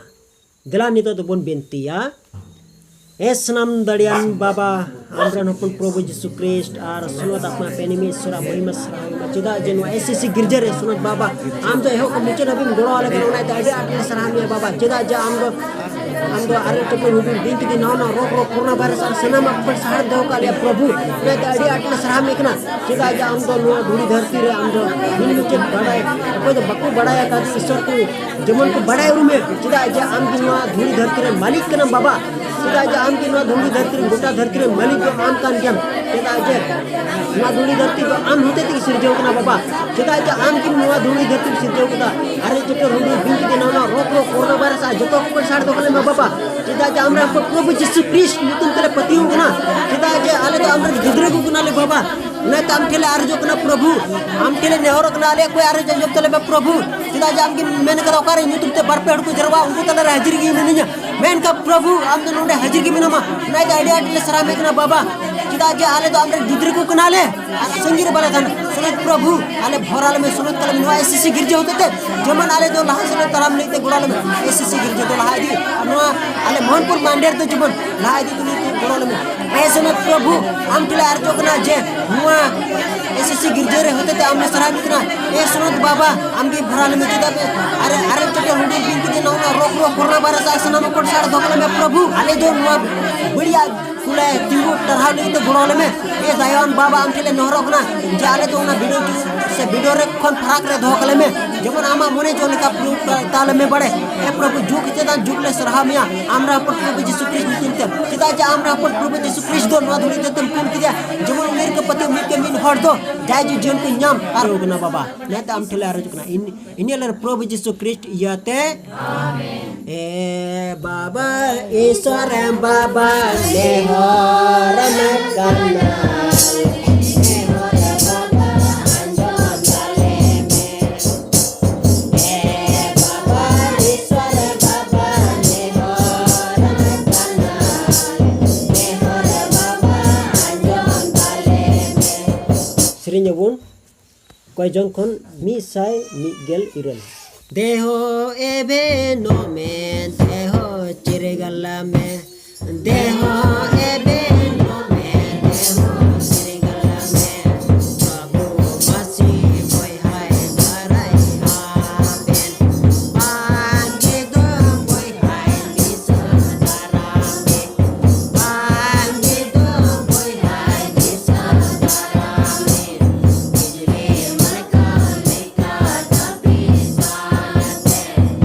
ᱫᱮᱞᱟ ᱱᱤᱛᱚᱜ ᱫᱚᱵᱚᱱ ᱵᱤᱱᱛᱤᱭᱟ᱾ ᱮ ᱥᱟᱱᱟᱢ ᱫᱟᱲᱮᱭᱟᱱ ᱵᱟᱵᱟ, ᱟᱢᱨᱮᱱ ᱦᱚᱯᱚᱱ ᱯᱨᱚᱵᱷᱩ ᱡᱤᱥᱩ ᱠᱷᱨᱤᱥᱴ ᱟᱨ ᱥᱩᱱᱚᱛ ᱟᱯᱱᱟ ᱯᱮᱱᱤᱢᱤ ᱤᱥᱚᱨᱟ ᱢᱚᱦᱤᱢᱟ ᱥᱟᱨᱦᱟᱣ ᱢᱟ᱾ ᱪᱮᱫᱟᱜ ᱡᱮ ᱱᱚᱣᱟ ᱮᱥ ᱥᱤ ᱥᱤ ᱜᱤᱨᱡᱟᱹ ᱨᱮ ᱥᱩᱱᱚᱛ ᱵᱟᱵᱟ, ᱟᱢ ᱫᱚ ᱮᱦᱚᱵ ᱠᱷᱚᱱ ᱢᱩᱪᱟᱹᱫ ᱦᱟᱹᱵᱤᱡ ᱮᱢ ᱜᱚᱲᱚ ᱟᱞᱮ ᱠᱟᱱᱟ, ᱚᱱᱟᱛᱮ ᱟᱹᱰᱤ ᱟᱸᱴ ᱞᱮ ᱥᱟᱨᱦᱟᱣ ᱢᱮᱭᱟ ᱵᱟᱵᱟ᱾ ᱪᱮᱫᱟᱜ ᱡᱮ ᱟᱢ ᱫᱚ, ᱟᱢ ᱫᱚ ᱟᱨᱮ ᱪᱚᱯᱚᱞ ᱦᱩᱰᱩᱨ ᱵᱤᱧ ᱛᱮᱜᱮ ᱱᱟᱣᱟ ᱱᱟᱣᱟ ᱨᱳᱜᱽ ᱨᱳᱜᱽ ᱠᱳᱨᱳᱱᱟ ᱵᱷᱟᱭᱨᱟᱥ ᱟᱨ ᱥᱟᱱᱟᱢᱟᱜ ᱠᱷᱚᱱ ᱥᱟᱦᱟ ᱫᱚᱦᱚ ᱠᱟᱜ ᱞᱮᱭᱟ ᱯᱨᱚᱵᱷᱩ᱾ ᱚᱱᱟᱛᱮ ᱟᱹᱰᱤ ᱟᱸᱴ ᱞᱮ ᱥᱟᱨᱦᱟᱣ ᱢᱮ ᱠᱟᱱᱟ᱾ ᱪᱮᱫᱟᱜ ᱡᱮ ᱟᱢ ᱫᱚ ᱱᱚᱣᱟ ᱫᱷᱩᱲᱤ ᱫᱷᱟᱹᱨᱛᱤ ᱨᱮ ᱟᱢ ᱫᱚ ᱵᱤᱱ ᱢᱩᱪᱟᱹᱫ ᱵᱟᱰᱟᱭ, ᱚᱠᱚᱭ ᱫᱚ ᱵᱟᱠᱚ ᱵᱟᱲᱟᱭ ᱟᱠᱟᱫ ᱤᱥᱚᱨ ᱠᱚ ᱡᱮᱢᱚᱱ ᱠᱚ ᱵᱟᱲᱟᱭ ᱩᱨᱩᱢᱮ᱾ ᱪᱮᱫᱟᱜ ᱡᱮ ᱟᱢ ᱜᱮ ᱱᱚᱣᱟ ᱫᱷᱩᱲᱤ ᱫᱷᱟᱹᱨᱛᱤ ᱨᱮᱱ ᱢᱟᱹᱞᱤᱠ ᱠᱟᱱᱟᱢ ᱵᱟᱵᱟ᱾ ᱪᱮᱫᱟᱜ ᱡᱮ ᱟᱢ ᱜᱮ ᱱᱚᱣᱟ ᱫᱷᱩᱲᱤ ᱫᱷᱟᱹᱨᱛᱤ ᱨᱮᱱ, ᱜᱚᱴᱟ ᱫᱷᱟᱹᱨᱛᱤ ᱨᱮᱱ ᱢᱟᱹᱞᱤᱠ ᱫᱚ ᱟᱢ ᱠᱟᱱ ᱜᱮᱭᱟᱢ᱾ ᱪᱮᱫᱟᱜ ᱡᱮ ᱱᱚᱣᱟ ᱫᱷᱩᱲᱤ ᱫᱷᱟᱹᱨᱛᱤ ᱫᱚ ᱟᱢ ᱦᱚᱛᱮ ᱛᱮᱜᱮ ᱥᱤᱨᱡᱟᱹᱣ ᱠᱟᱱᱟ ᱵᱟᱵᱟ᱾ ᱪᱮᱫᱟᱜ ᱡᱮ ᱟᱢ ᱜᱮ ᱱᱚᱣᱟ ᱫᱷᱩᱲᱤ ᱫᱷᱟᱹᱨᱛᱤᱢ ᱥᱤᱨᱡᱟᱹᱣ ᱠᱟᱫᱟ᱾ ᱟᱨᱮ ᱪᱚᱴᱮ ᱨᱩᱰᱩ ᱵᱤᱧ ᱛᱮᱜᱮ ᱱᱚᱣᱟ ᱨᱳᱜᱽ ᱨᱳᱜᱽ ᱠᱳᱨᱳᱱᱟ ᱵᱷᱟᱭᱨᱟᱥ ᱟᱨ ᱡᱚᱛᱚ ᱠᱚ ᱥᱟᱲ ᱫᱚ ᱠᱟᱱᱟ ᱵᱟᱵᱟ᱾ ᱪᱮᱫᱟᱜ ᱡᱮ ᱟᱢ ᱨᱮᱱ ᱯᱨᱚᱵᱷᱩ ᱡᱤᱥᱩ ᱠᱷᱨᱤᱥᱴ ᱧᱩᱛᱩᱢ ᱛᱮᱞᱮ ᱯᱟᱹᱛᱭᱟᱹᱣ ᱠᱟᱱᱟ᱾ ᱪᱮᱫᱟᱜ ᱡᱮ ᱟᱞᱮ ᱫᱚ ᱟᱢ ᱨᱮᱱ ᱜᱤᱫᱽᱨᱟᱹ ᱠᱚ ᱠᱟᱱᱟᱞᱮ ᱵᱟᱵᱟ᱾ ᱚᱱᱟᱛᱮ ᱟᱢ ᱴᱷᱮᱱ ᱞᱮ ᱟᱨᱡᱚ ᱠᱟᱱᱟ ᱯᱨᱚᱵᱷᱩ, ᱟᱢ ᱴᱷᱮᱱ ᱞᱮ ᱱᱮᱦᱚᱨᱚᱜ ᱠᱟᱱᱟ, ᱟᱞᱮ ᱚᱠᱚᱭ ᱟᱨᱡᱚ ᱡᱚᱢ ᱛᱟᱞᱮ ᱢᱮ ᱯᱨᱚᱵᱷᱩ᱾ ᱪᱮᱫᱟᱜ ᱡᱮ ᱟᱢ ᱜᱮᱢ ᱢᱮᱱ ᱠᱟᱫᱟ, ᱚᱠᱟᱨᱮ ᱧᱩᱛᱩᱢ ᱛᱮ ᱵᱟᱨ ᱯᱮ ᱦᱚᱲ ᱠᱚ ᱡᱟᱨᱣᱟ, ᱩᱱᱠᱩ ᱛᱟᱞᱟᱨᱮ ᱦᱟᱹᱡᱤᱨ ᱜᱮ ᱢᱤᱱᱟᱹᱧᱟ᱾ ᱢᱮᱱᱠᱷᱟᱱ ᱯᱨᱚᱵᱷᱩ, ᱟᱢ ᱫᱚ ᱱᱚᱰᱮ ᱦᱟᱹᱡᱤᱨ ᱜᱮ ᱢᱮᱱᱟᱢᱟ, ᱚᱱᱟᱛᱮ ᱟᱹᱰᱤ ᱟᱸᱴ ᱞᱮ ᱥᱟᱨᱦᱟᱣ ᱢᱮ ᱠᱟᱱᱟ ᱵᱟᱵᱟ᱾ ᱪᱮᱫᱟᱜ ᱡᱮ ᱟᱞᱮ ᱫᱚ ᱟᱢ ᱨᱮᱱ ᱜᱤᱫᱽᱨᱟᱹ ᱠᱚ ᱠᱟᱱᱟᱞᱮ ᱟᱨ ᱥᱟᱺᱜᱤᱧ ᱨᱮ ᱵᱟᱞᱮ ᱛᱟᱦᱮᱱᱟ᱾ ᱥᱩᱱᱚᱛ ᱯᱨᱚᱵᱷᱩ, ᱟᱞᱮ ᱵᱷᱚᱨᱟ ᱞᱮᱢᱮ, ᱥᱩᱱᱚᱛ ᱠᱟᱞᱮ ᱢᱮ ᱱᱚᱣᱟ ᱮᱥ ᱥᱤ ᱥᱤ ᱜᱤᱨᱡᱟᱹ ᱦᱚᱛᱮᱛᱮ, ᱡᱮᱢᱚᱱ ᱟᱞᱮ ᱫᱚ ᱞᱟᱦᱟ ᱥᱮᱫ ᱞᱮ ᱛᱟᱲᱟᱢ ᱞᱟᱹᱜᱤᱫ ᱛᱮ ᱜᱚᱲᱚ ᱞᱮᱢᱮ᱾ ᱮᱥ ᱥᱤ ᱥᱤ ᱜᱤᱨᱡᱟᱹ ᱫᱚ ᱞᱟᱦᱟ ᱤᱫᱤ ᱟᱨ ᱱᱚᱣᱟ ᱟᱞᱮ ᱢᱳᱦᱚᱱᱯᱩᱨ ᱢᱟᱱᱰᱮᱨ ᱫᱚ ᱡᱮᱢᱚᱱ ᱞᱟᱦᱟ ᱤᱫᱤ ᱛᱩᱞᱩᱡ ᱛᱮ ᱜᱚᱲᱚ ᱞᱮᱢᱮ᱾ ᱮ ᱥᱩᱱᱚᱛ ᱯᱨᱚᱵᱷᱩ, ᱟᱢ ᱴᱷᱮᱱ ᱞᱮ ᱟᱨᱡᱚ ᱠᱟᱱᱟ ᱡᱮ ᱱᱚᱣᱟ ᱮᱥ ᱥᱤ ᱥᱤ ᱜᱤᱨᱡᱟᱹ ᱨᱮ ᱦᱚᱛᱮᱛᱮ ᱟᱢ ᱞᱮ ᱥᱟᱨᱦᱟᱣ ᱢᱮ ᱠᱟᱱᱟ᱾ ᱮ ᱥᱩᱱᱚᱛ ᱵᱟᱵᱟ, ᱟᱢ ᱜᱮ ᱵᱷᱚᱨᱟ ᱞᱮᱢᱮ, ᱪᱮᱫᱟᱜ ᱯᱮ ᱟᱨᱮ ᱟᱨᱮ ᱪᱚᱴᱮ ᱦᱩᱰᱩᱨ ᱵᱤᱧ ᱛᱮᱜᱮ ᱱᱚᱣᱟ ᱨᱳᱜᱽ ᱨᱳᱜᱽ ᱠᱳᱨᱳᱱᱟ ᱵᱷᱟᱭᱨᱟᱥ ᱟᱨ ᱥᱟᱱᱟᱢ ᱠᱷᱚᱱ ᱥᱟᱲ ᱫᱚᱦᱚ ᱠᱟᱞᱮ ᱢᱮ ᱯᱨᱚᱵᱷᱩ᱾ ᱟᱞᱮ ᱫᱚ ᱱᱚᱣᱟ ᱵᱟᱹᱲᱤᱡᱟᱜ ᱠᱚᱞᱮ ᱛᱤᱸᱜᱩ ᱴᱟᱨᱦᱟᱣ ᱞᱟᱹᱜᱤᱫ ᱛᱮ ᱜᱚᱲᱚ ᱞᱮᱢᱮ᱾ ᱮ ᱫᱟᱭᱟᱣᱟᱱ ᱵᱟᱵᱟ, ᱟᱢ ᱴᱷᱮᱱ ᱞᱮ ᱱᱮᱦᱚᱨᱚᱜ ᱠᱟᱱᱟ ᱡᱮ ᱟᱞᱮ ᱫᱚ ᱚᱱᱟ ᱵᱷᱤᱰᱤᱭᱳ ᱪᱩ-, ᱥᱮ ᱵᱷᱤᱰᱤᱭᱳ ᱨᱮ ᱠᱷᱚᱱ ᱯᱷᱟᱨᱟᱠ ᱨᱮ ᱫᱚᱦᱚ ᱠᱟᱞᱮ ᱢᱮ, ᱡᱮᱢᱚᱱ ᱟᱢᱟᱜ ᱢᱚᱱᱮ ᱡᱚ ᱞᱮᱠᱟ ᱯᱨᱚᱭᱳᱜᱽ ᱛᱟ-, ᱛᱟᱞᱮ ᱢᱮ ᱵᱟᱲᱮ᱾ ᱮ ᱯᱨᱚᱵᱷᱩ, ᱡᱩᱜᱽ ᱪᱮᱛᱟᱱ ᱡᱩᱜᱽ ᱞᱮ ᱥᱟᱨᱦᱟᱣ ᱢᱮᱭᱟ, ᱟᱢ ᱨᱮᱱ ᱦᱚᱯᱚᱱ ᱯᱨᱚᱵᱷᱩ ᱡᱤᱥᱩ ᱠᱷᱨᱤᱥᱴ ᱧᱩᱛᱩᱢ ᱛᱮ᱾ ᱪᱮᱫᱟᱜ ᱡᱮ ᱟᱢ ᱨᱮᱱ ᱦᱚᱯᱚᱱ ᱯᱨᱚᱵᱷᱩ ᱡᱤᱥᱩ ᱠᱷᱨᱤᱥᱴ ᱫᱚ ᱱᱚᱣᱟ ᱫᱷᱩᱲᱤ ᱫᱷᱟᱹᱨᱛᱤᱢ ᱠᱩᱞ ᱠᱮᱫᱮᱭᱟ, ᱡᱮᱢᱚᱱ ᱩᱱᱤ ᱨᱮᱱ ᱯᱟᱹᱛᱭᱟᱹᱣ ᱢᱤᱫ ᱠᱮ ᱢᱤᱫ ᱦᱚᱲ ᱫᱚ ᱡᱟᱭ ᱡᱩᱜᱽ ᱡᱤᱭᱚᱱ ᱠᱚ ᱧᱟᱢ ᱟᱨ ᱠᱟᱱᱟ ᱵᱟᱵᱟ᱾ ᱚᱱᱟᱛᱮ ᱟᱢ ᱴᱷᱮᱱ ᱞᱮ ᱟᱨᱚᱡᱚᱜ ᱠᱟᱱᱟ, ᱤᱱ-, ᱤᱱᱟᱹ ᱞᱮ ᱯᱨᱚᱵᱷᱩ ᱡᱤᱥᱩ ᱠᱷᱨᱤᱥᱴ ᱤᱭᱟᱹᱛᱮ᱾ ᱮ ᱵᱟᱵᱟ, ᱤᱥᱚᱨ ᱵᱟᱵᱟ, ᱱᱮᱦᱚᱨ ᱟᱢ ᱠᱟᱱᱟ᱾ ᱱᱮᱦᱚᱨ ᱵᱟᱵᱟ, ᱟᱸᱡᱚᱢ ᱛᱟᱞᱮ ᱢᱮ᱾ ᱮ ᱵᱟᱵᱟ, ᱤᱥᱚᱨ ᱵᱟᱵᱟ, ᱱᱮᱦᱚᱨ ᱟᱢ ᱠᱟᱱᱟ᱾ ᱱᱮᱦᱚᱨ ᱵᱟᱵᱟ, ᱟᱸᱡᱚᱢ ᱛᱟᱞᱮ ᱢᱮ᱾ ᱥᱮᱨᱮᱧ ᱟᱵᱚᱱ᱾ ᱠᱚᱭᱡᱚᱝ ᱠᱷᱚᱱ ᱢᱤᱫ ᱥᱟᱭ ᱢᱤᱫ ᱜᱮᱞ ᱤᱨᱟᱹᱞ᱾ ᱫᱮᱦᱚ ᱮᱵᱮᱱᱚ ᱢᱮ, ᱫᱮᱦᱚ ᱪᱤᱨᱜᱟᱞ ᱢᱮ, ᱫᱮᱦᱚ ᱮᱵᱮᱱᱚ ᱢᱮ, ᱫᱮᱦᱚ ᱪᱤᱨᱜᱟᱞ ᱢᱮ᱾ ᱯᱨᱚᱵᱷᱩ ᱢᱟᱥᱤ ᱵᱚᱭᱦᱟᱭ ᱫᱟᱨᱟᱭ ᱟᱵᱮᱱ, ᱵᱟᱝᱜᱮ ᱫᱚ ᱵᱚᱭᱦᱟᱭ ᱫᱤᱥᱟᱹ ᱫᱟᱨᱟᱢᱮ, ᱵᱟᱝᱜᱮ ᱫᱚ ᱵᱚᱭᱦᱟᱭ ᱫᱤᱥᱟᱹ ᱫᱟᱨᱟᱢᱮ᱾ ᱵᱤᱡᱽᱞᱤ ᱢᱟᱨᱠᱟ ᱞᱮᱠᱟ ᱪᱟᱹᱯᱤ ᱥᱟᱶᱛᱮ,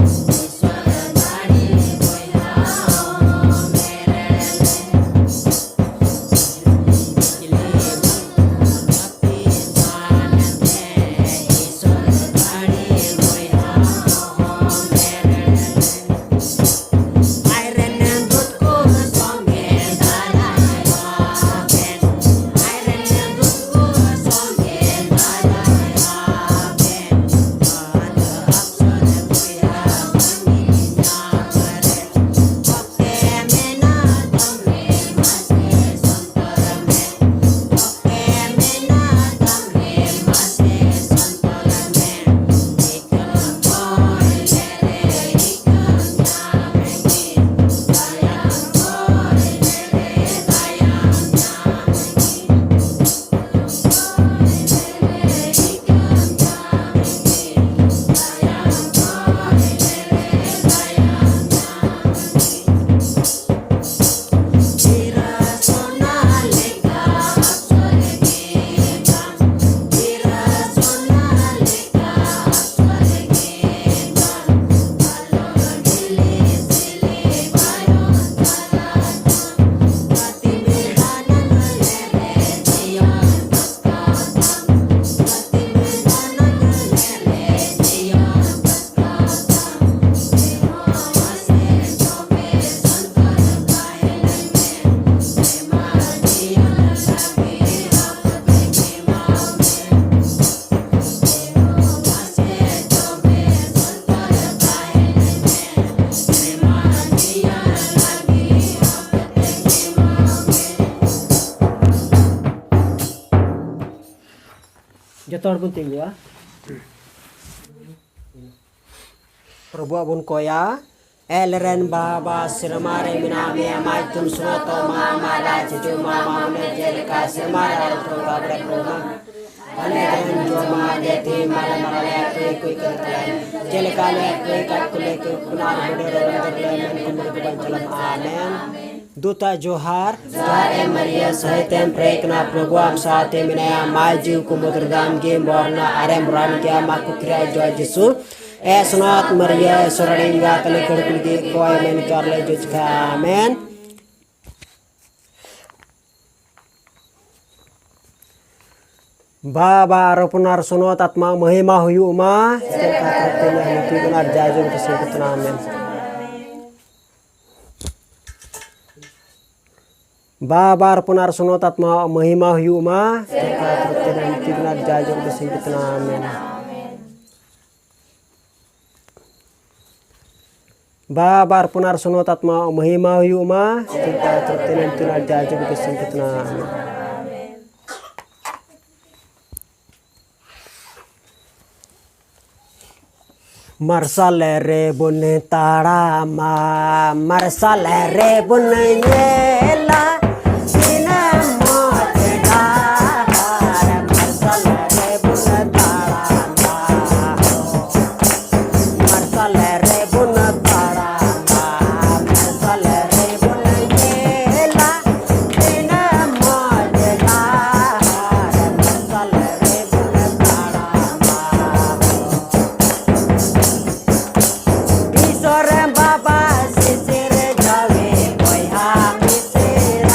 ᱤᱥᱣᱚᱨ ᱫᱟᱲᱮ ᱵᱚᱭᱦᱟ ᱦᱚᱸ ᱢᱮᱨᱮᱞ ᱢᱮ᱾ ᱡᱚᱛᱚ ᱦᱚᱲ ᱵᱚᱱ ᱛᱤᱸᱜᱩᱜᱼᱟ᱾ ᱯᱨᱚᱵᱷᱩᱣᱟᱜ ᱵᱚᱱ ᱠᱚᱭᱟ᱾ ᱮᱞ ᱨᱮᱱ ᱵᱟᱵᱟ, ᱥᱮᱨᱢᱟ ᱨᱮ ᱢᱮᱱᱟᱜ ᱢᱮᱭᱟ, ᱟᱢᱟᱜ ᱧᱩᱛᱩᱢ ᱥᱚᱱᱚᱛ ᱢᱟ, ᱟᱢᱟᱜ ᱨᱟᱡᱽ ᱦᱤᱡᱩᱜ ᱢᱟ, ᱟᱢᱟᱜ ᱢᱚᱱᱮ ᱪᱮᱫ ᱞᱮᱠᱟ ᱥᱮᱨᱢᱟ ᱨᱮ ᱟᱨ ᱯᱩᱨᱵᱟ ᱨᱮ ᱯᱩᱨᱵᱟ᱾ ᱟᱞᱮ ᱨᱮᱱ ᱡᱚᱢᱟᱜ ᱫᱮ ᱛᱮᱦᱮᱧ ᱮᱢᱟᱞᱮ ᱢᱟ, ᱟᱞᱮᱭᱟᱜ ᱠᱟᱹᱭ ᱠᱚ ᱠᱟᱹᱭ ᱛᱟᱞᱮ, ᱪᱮᱫ ᱞᱮᱠᱟ ᱟᱞᱮᱭᱟᱜ ᱠᱟᱹᱭ ᱠᱟᱜ ᱠᱚᱞᱮ ᱠᱟᱹᱭ ᱠᱚ ᱠᱟᱱᱟ, ᱟᱨ ᱵᱩᱰᱟᱹ ᱨᱮ ᱟᱞᱮ ᱫᱚ ᱞᱮ ᱢᱮᱱ ᱠᱚ ᱢᱩᱲ ᱠᱚ ᱵᱟᱧᱪᱟᱣ ᱞᱮ ᱢᱟ᱾ ᱟᱢᱮᱱ᱾ ᱫᱩᱛᱟ ᱡᱚᱦᱟᱨ᱾ ᱡᱚᱦᱟᱨ ᱮᱢ ᱢᱟᱹᱨᱤᱭᱟᱹ, ᱥᱟᱹᱦᱤᱛᱮᱢ ᱯᱮᱨᱮᱡ ᱠᱟᱱᱟ, ᱯᱨᱚᱵᱷᱩ ᱟᱢ ᱥᱟᱶᱛᱮ ᱢᱮᱱᱟᱭᱟ, ᱟᱢᱟᱜ ᱡᱤᱣᱤ ᱠᱚ ᱢᱩᱫᱽᱨᱮ ᱫᱟᱢ ᱜᱮ ᱵᱚᱨᱱᱟ ᱟᱨᱮᱢ ᱵᱚᱨᱟᱱ ᱜᱮᱭᱟ, ᱟᱢᱟᱜ ᱠᱩᱠᱷᱨᱤ ᱡᱚ ᱡᱤᱥᱩ᱾ ᱮ ᱥᱚᱱᱚᱛ ᱢᱟᱹᱨᱤᱭᱟᱹ, ᱥᱚᱨᱚᱲᱤᱧ ᱜᱟ ᱛᱟᱞᱮ ᱠᱷᱟᱹᱲ ᱠᱩᱲᱤ ᱜᱮ ᱠᱚᱭ ᱢᱮᱱ ᱠᱟᱨ ᱞᱮ ᱡᱚᱡ ᱠᱷᱟ᱾ ᱟᱢᱮᱱ᱾ ᱵᱟᱵᱟ ᱟᱨ ᱦᱚᱯᱚᱱ ᱟᱨ ᱥᱚᱱᱚᱛ ᱟᱛᱢᱟ ᱢᱚᱦᱤᱢᱟ ᱦᱩᱭᱩᱜ ᱢᱟ᱾ ᱪᱮᱫ ᱞᱮᱠᱟ ᱛᱮ ᱛᱮᱧ ᱦᱟᱹᱱᱛᱤ ᱠᱟᱱᱟ, ᱡᱟᱭᱡᱩᱜᱽ ᱫᱚ ᱥᱤᱧ ᱠᱚ ᱛᱟᱦᱮᱱᱟ᱾ ᱟᱢᱮᱱ᱾ ᱵᱟᱵᱟ ᱟᱨ ᱦᱚᱯᱚᱱ ᱟᱨ ᱥᱚᱱᱚᱛ ᱟᱛᱢᱟ ᱢᱚᱦᱤᱢᱟ ᱦᱩᱭᱩᱜ ᱢᱟ᱾ ᱪᱮᱫ ᱞᱮᱠᱟ ᱛᱮ ᱛᱮᱧ ᱦᱟᱹᱱᱛᱤ ᱠᱟᱱᱟ, ᱡᱟᱭᱡᱩᱜᱽ ᱫᱚ ᱥᱤᱧ ᱠᱚ ᱛᱟᱦᱮᱱᱟ᱾ ᱟᱢᱮᱱ᱾ ᱵᱟᱵᱟ ᱟᱨ ᱦᱚᱯᱚᱱ ᱟᱨ ᱥᱚᱱᱚᱛ ᱟᱛᱢᱟ ᱢᱚᱦᱤᱢᱟ ᱦᱩᱭᱩᱜ ᱢᱟ᱾ ᱪᱮᱫ ᱞᱮᱠᱟ ᱛᱮ ᱛᱮᱧ ᱦᱟᱹᱱᱛᱤ ᱠᱟᱱᱟ, ᱡᱟᱭᱡᱩᱜᱽ ᱫᱚ ᱥᱤᱧ ᱠᱚ ᱛᱟᱦᱮᱱᱟ᱾ ᱟᱢᱮᱱ᱾ ᱢᱟᱨᱥᱟᱞ ᱨᱮᱵᱚᱱ ᱛᱟᱲᱟᱢᱟ, ᱢᱟᱨᱥᱟᱞ ᱨᱮᱵᱚᱱ ᱧᱮᱞᱟ, ᱫᱤᱱᱟᱹᱢ ᱢᱚᱡᱽ ᱰᱟᱦᱟᱨ᱾ ᱢᱟᱨᱥᱟᱞ ᱨᱮᱵᱚᱱ ᱛᱟᱲᱟᱢᱟ, ᱢᱟᱨᱥᱟᱞ ᱨᱮᱵᱚᱱ ᱛᱟᱲᱟᱢᱟ, ᱢᱟᱨᱥᱟᱞ ᱨᱮᱵᱚᱱ ᱧᱮᱞᱟ, ᱫᱤᱱᱟᱹᱢ ᱢᱚᱡᱽ ᱰᱟᱦᱟᱨ᱾ ᱢᱟᱨᱥᱟᱞ ᱨᱮᱵᱚᱱ ᱛᱟᱲᱟᱢᱟ᱾ ᱤᱥᱚᱨ ᱵᱟᱵᱟ ᱥᱤᱥᱤᱨ ᱡᱟᱣᱮ ᱵᱚᱭᱦᱟ ᱢᱤᱥᱤᱨ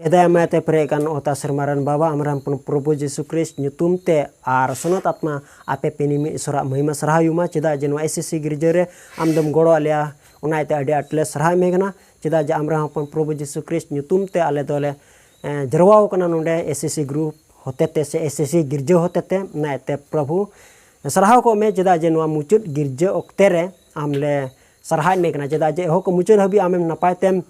ᱫᱟᱭᱟ ᱢᱟᱭᱟ ᱛᱮ ᱯᱮᱨᱮᱡ ᱟᱠᱟᱱ ᱚᱛᱟ ᱥᱮᱨᱢᱟ ᱨᱮᱱ ᱵᱟᱵᱟ, ᱟᱢᱨᱮᱱ ᱦᱚᱯᱚᱱ ᱯᱨᱚᱵᱷᱩ ᱡᱤᱥᱩ ᱠᱷᱨᱤᱥᱴ ᱧᱩᱛᱩᱢ ᱛᱮ ᱟᱨ ᱥᱚᱱᱚᱛ ᱟᱛᱢᱟ ᱟᱯᱮ ᱯᱮ ᱱᱤᱢᱤᱛ ᱤᱥᱚᱨᱟᱜ ᱢᱚᱦᱤᱢᱟ ᱥᱟᱨᱦᱟᱣ ᱦᱩᱭᱩᱜ ᱢᱟ, ᱪᱮᱫᱟᱜ ᱡᱮ ᱱᱚᱣᱟ ᱮᱥ ᱮᱥ ᱥᱤ ᱜᱤᱨᱡᱟᱹ ᱨᱮ ᱟᱢ ᱫᱚᱢ ᱜᱚᱲᱚ ᱟᱞᱮᱭᱟ, ᱚᱱᱟ ᱤᱭᱟᱹᱛᱮ ᱟᱹᱰᱤ ᱟᱸᱴ ᱞᱮ ᱥᱟᱨᱦᱟᱣᱮᱫ ᱢᱮ ᱠᱟᱱᱟ᱾ ᱪᱮᱫᱟᱜ ᱡᱮ ᱟᱢᱨᱮᱱ ᱦᱚᱯᱚᱱ ᱯᱨᱚᱵᱷᱩ ᱡᱤᱥᱩ ᱠᱷᱨᱤᱥᱴ ᱧᱩᱛᱩᱢ ᱛᱮ ᱟᱞᱮ ᱫᱚᱞᱮ, ᱮᱸ, ᱡᱟᱨᱣᱟᱣ ᱠᱟᱱᱟ ᱱᱚᱰᱮ ᱮᱥ ᱮᱥ ᱥᱤ ᱜᱨᱩᱯ ᱦᱚᱛᱮᱛᱮ ᱥᱮ ᱮᱥ ᱮᱥ ᱥᱤ ᱜᱤᱨᱡᱟᱹ ᱦᱚᱛᱮᱛᱮ, ᱚᱱᱟ ᱤᱭᱟᱹᱛᱮ ᱯᱨᱚᱵᱷᱩ ᱥᱟᱨᱦᱟᱣ ᱠᱚᱜ ᱢᱮ, ᱪᱮᱫᱟᱜ ᱡᱮ ᱱᱚᱣᱟ ᱢᱩᱪᱟᱹᱫ ᱜᱤᱨᱡᱟᱹ ᱚᱠᱛᱮ ᱨᱮ ᱟᱢ ᱞᱮ ᱥᱟᱨᱦᱟᱣᱮᱫ ᱢᱮ ᱠᱟᱱᱟ, ᱪᱮᱫᱟᱜ ᱡᱮ ᱮᱦᱚᱵ ᱠᱷᱚᱱ ᱢᱩᱪᱟᱹᱫ ᱦᱟᱹᱵᱤᱡ ᱟᱢᱮᱢ ᱱᱟᱯᱟᱭ ᱛᱮᱢ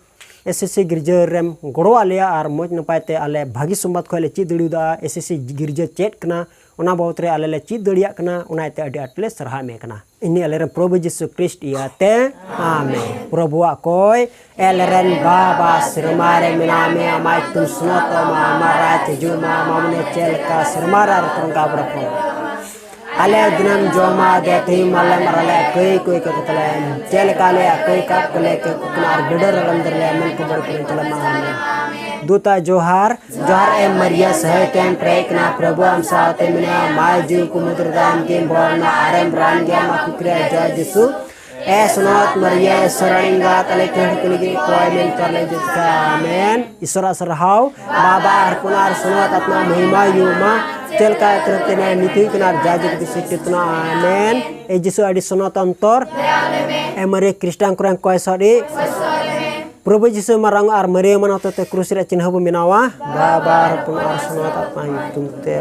ᱮᱥ ᱮᱥ ᱥᱤ ᱜᱤᱨᱡᱟᱹ ᱨᱮᱢ ᱜᱚᱲᱚ ᱟᱞᱮᱭᱟ ᱟᱨ ᱢᱚᱡᱽ ᱱᱟᱯᱟᱭ ᱛᱮ ᱟᱞᱮ ᱵᱷᱟᱹᱜᱤ ᱥᱚᱢᱵᱟᱫ ᱠᱷᱚᱱ ᱞᱮ ᱪᱮᱫ ᱫᱟᱲᱮᱭᱟᱫᱟ᱾ ᱮᱥ ᱮᱥ ᱥᱤ ᱜᱤᱨᱡᱟᱹ ᱪᱮᱫ ᱠᱟᱱᱟ, ᱚᱱᱟ ᱵᱟᱵᱚᱫ ᱨᱮ ᱟᱞᱮ ᱞᱮ ᱪᱮᱫ ᱫᱟᱲᱮᱭᱟᱜ ᱠᱟᱱᱟ, ᱚᱱᱟ ᱤᱭᱟᱹᱛᱮ ᱟᱹᱰᱤ ᱟᱸᱴ ᱞᱮ ᱥᱟᱨᱦᱟᱣᱮᱫ ᱢᱮ ᱠᱟᱱᱟ᱾ ᱤᱱᱟᱹ ᱟᱞᱮᱨᱮᱱ ᱯᱨᱚᱵᱷᱩ ᱡᱤᱥᱩ ᱠᱷᱨᱤᱥᱴ ᱤᱭᱟᱹᱛᱮ, ᱟᱢᱮᱱ᱾ ᱯᱨᱚᱵᱷᱩᱣᱟᱜ ᱠᱚᱭ, ᱮᱞ ᱨᱮᱱ ᱵᱟᱵᱟ, ᱥᱮᱨᱢᱟ ᱨᱮ ᱢᱮᱱᱟᱜ ᱢᱮ, ᱟᱢᱟᱜ ᱧᱩᱛᱩᱢ ᱥᱚᱱᱚᱛᱚᱜ ᱢᱟ, ᱟᱢᱟᱜ ᱨᱟᱡᱽ ᱦᱤᱡᱩᱜ ᱢᱟ, ᱟᱢᱟᱜ ᱢᱚᱱᱮ ᱪᱮᱫ ᱞᱮᱠᱟ ᱥᱮᱨᱢᱟ ᱨᱮ ᱟᱨ ᱚᱱᱠᱟ ᱵᱚᱨᱚ ᱠᱚ᱾ ᱟᱞᱮ ᱫᱤᱱᱟᱹᱢ ᱡᱚᱢᱟᱜ ᱫᱮ ᱛᱮᱦᱮᱧ ᱢᱟᱞᱮ ᱢᱟᱨᱟᱞᱮ ᱠᱟᱹᱭ ᱠᱚᱭ ᱠᱚ ᱠᱟᱛᱞᱮ ᱪᱮᱫ ᱞᱮᱠᱟ ᱟᱞᱮ ᱠᱟᱹᱭ ᱠᱟᱯ ᱠᱚᱞᱮ ᱠᱟᱹᱭ ᱠᱚ ᱠᱟᱱᱟ ᱟᱨ ᱰᱟᱹᱰᱟᱹ ᱨᱟᱞᱟᱢ ᱫᱟᱨᱞᱮ ᱢᱮᱱ ᱠᱚ ᱵᱟᱹᱲᱤᱡ ᱠᱚ ᱪᱟᱞᱟᱜ ᱢᱟ᱾ ᱫᱩᱛᱟ ᱡᱚᱦᱟᱨ, ᱡᱚᱦᱟᱨ ᱮᱢ ᱢᱟᱨᱤᱭᱟ ᱥᱟᱹᱦᱟᱹᱭ ᱛᱮᱢ ᱯᱮᱨᱮᱡ ᱠᱟᱱᱟ, ᱯᱨᱚᱵᱷᱩ ᱟᱢ ᱥᱟᱶᱛᱮ ᱢᱮᱱᱟᱭᱟ, ᱢᱟᱭ ᱡᱤᱣᱤ ᱠᱚ ᱢᱩᱫᱽ ᱨᱮ ᱫᱟᱱ ᱠᱤᱱ ᱵᱚᱨᱱᱟ ᱟᱨᱮᱢ ᱨᱟᱱ ᱜᱮᱭᱟ ᱟᱢᱟᱜ ᱠᱩᱠᱨᱤ ᱨᱮ ᱡᱚᱭ ᱡᱤᱥᱩ᱾ ᱮ ᱥᱚᱱᱚᱛ ᱢᱟᱨᱤᱭᱟ, ᱤᱥᱚᱨ ᱨᱮᱱ ᱮᱸᱜᱟᱛ, ᱟᱞᱮ ᱠᱚ ᱦᱚᱲ ᱠᱚ ᱞᱟᱹᱜᱤᱫ ᱠᱚᱭ ᱢᱮ ᱱᱤᱛ ᱟᱨ ᱞᱮ ᱡᱚᱛᱚ ᱠᱷᱟᱡ᱾ ᱟᱢᱮᱱ᱾ ᱤᱥᱚᱨᱟᱜ ᱥᱟᱨᱦᱟᱣ, ᱵᱟᱵᱟ ᱟᱨ ᱦᱚᱯᱚᱱ ᱟᱨ ᱥᱚᱱᱚᱛ ᱟᱛᱢᱟ ᱢᱚᱦᱤᱢᱟ ᱦᱩᱭᱩᱜ ᱢᱟ᱾ ᱪᱮᱫ ᱞᱮᱠᱟ ᱮᱛᱚᱦᱚᱵ ᱛᱮ ᱱᱤᱛ ᱦᱩᱭᱩᱜ ᱠᱟᱱᱟ ᱟᱨ ᱡᱟ ᱡᱩᱜᱽ ᱫᱤᱥᱟᱹ ᱪᱮᱛᱱᱟ᱾ ᱟᱢᱮᱱ᱾ ᱮ ᱡᱤᱥᱩ ᱟᱹᱰᱤ ᱥᱚᱱᱚᱛ ᱚᱱᱛᱚᱨ᱾ ᱮ ᱢᱟᱨᱤᱭᱟ ᱠᱷᱨᱤᱥᱴᱟᱱ ᱠᱚᱨᱮᱱ ᱠᱚᱭ ᱥᱟᱰᱤ᱾ ᱯᱨᱚᱵᱷᱩ ᱡᱤᱥᱩ ᱢᱟᱨᱟᱝ ᱟᱨ ᱢᱟᱨᱤᱭᱟ ᱢᱟᱱᱟᱣ ᱛᱮ ᱠᱨᱩᱥ ᱨᱮᱭᱟᱜ ᱪᱤᱱᱦᱟᱹ ᱵᱚ ᱵᱮᱱᱟᱣᱟ᱾ ᱵᱟᱵᱟ ᱟᱨ ᱦᱚᱯᱚᱱ ᱟᱨ ᱥᱚᱱᱚᱛ ᱟᱛᱢᱟ ᱧᱩᱛᱩᱢ ᱛᱮ᱾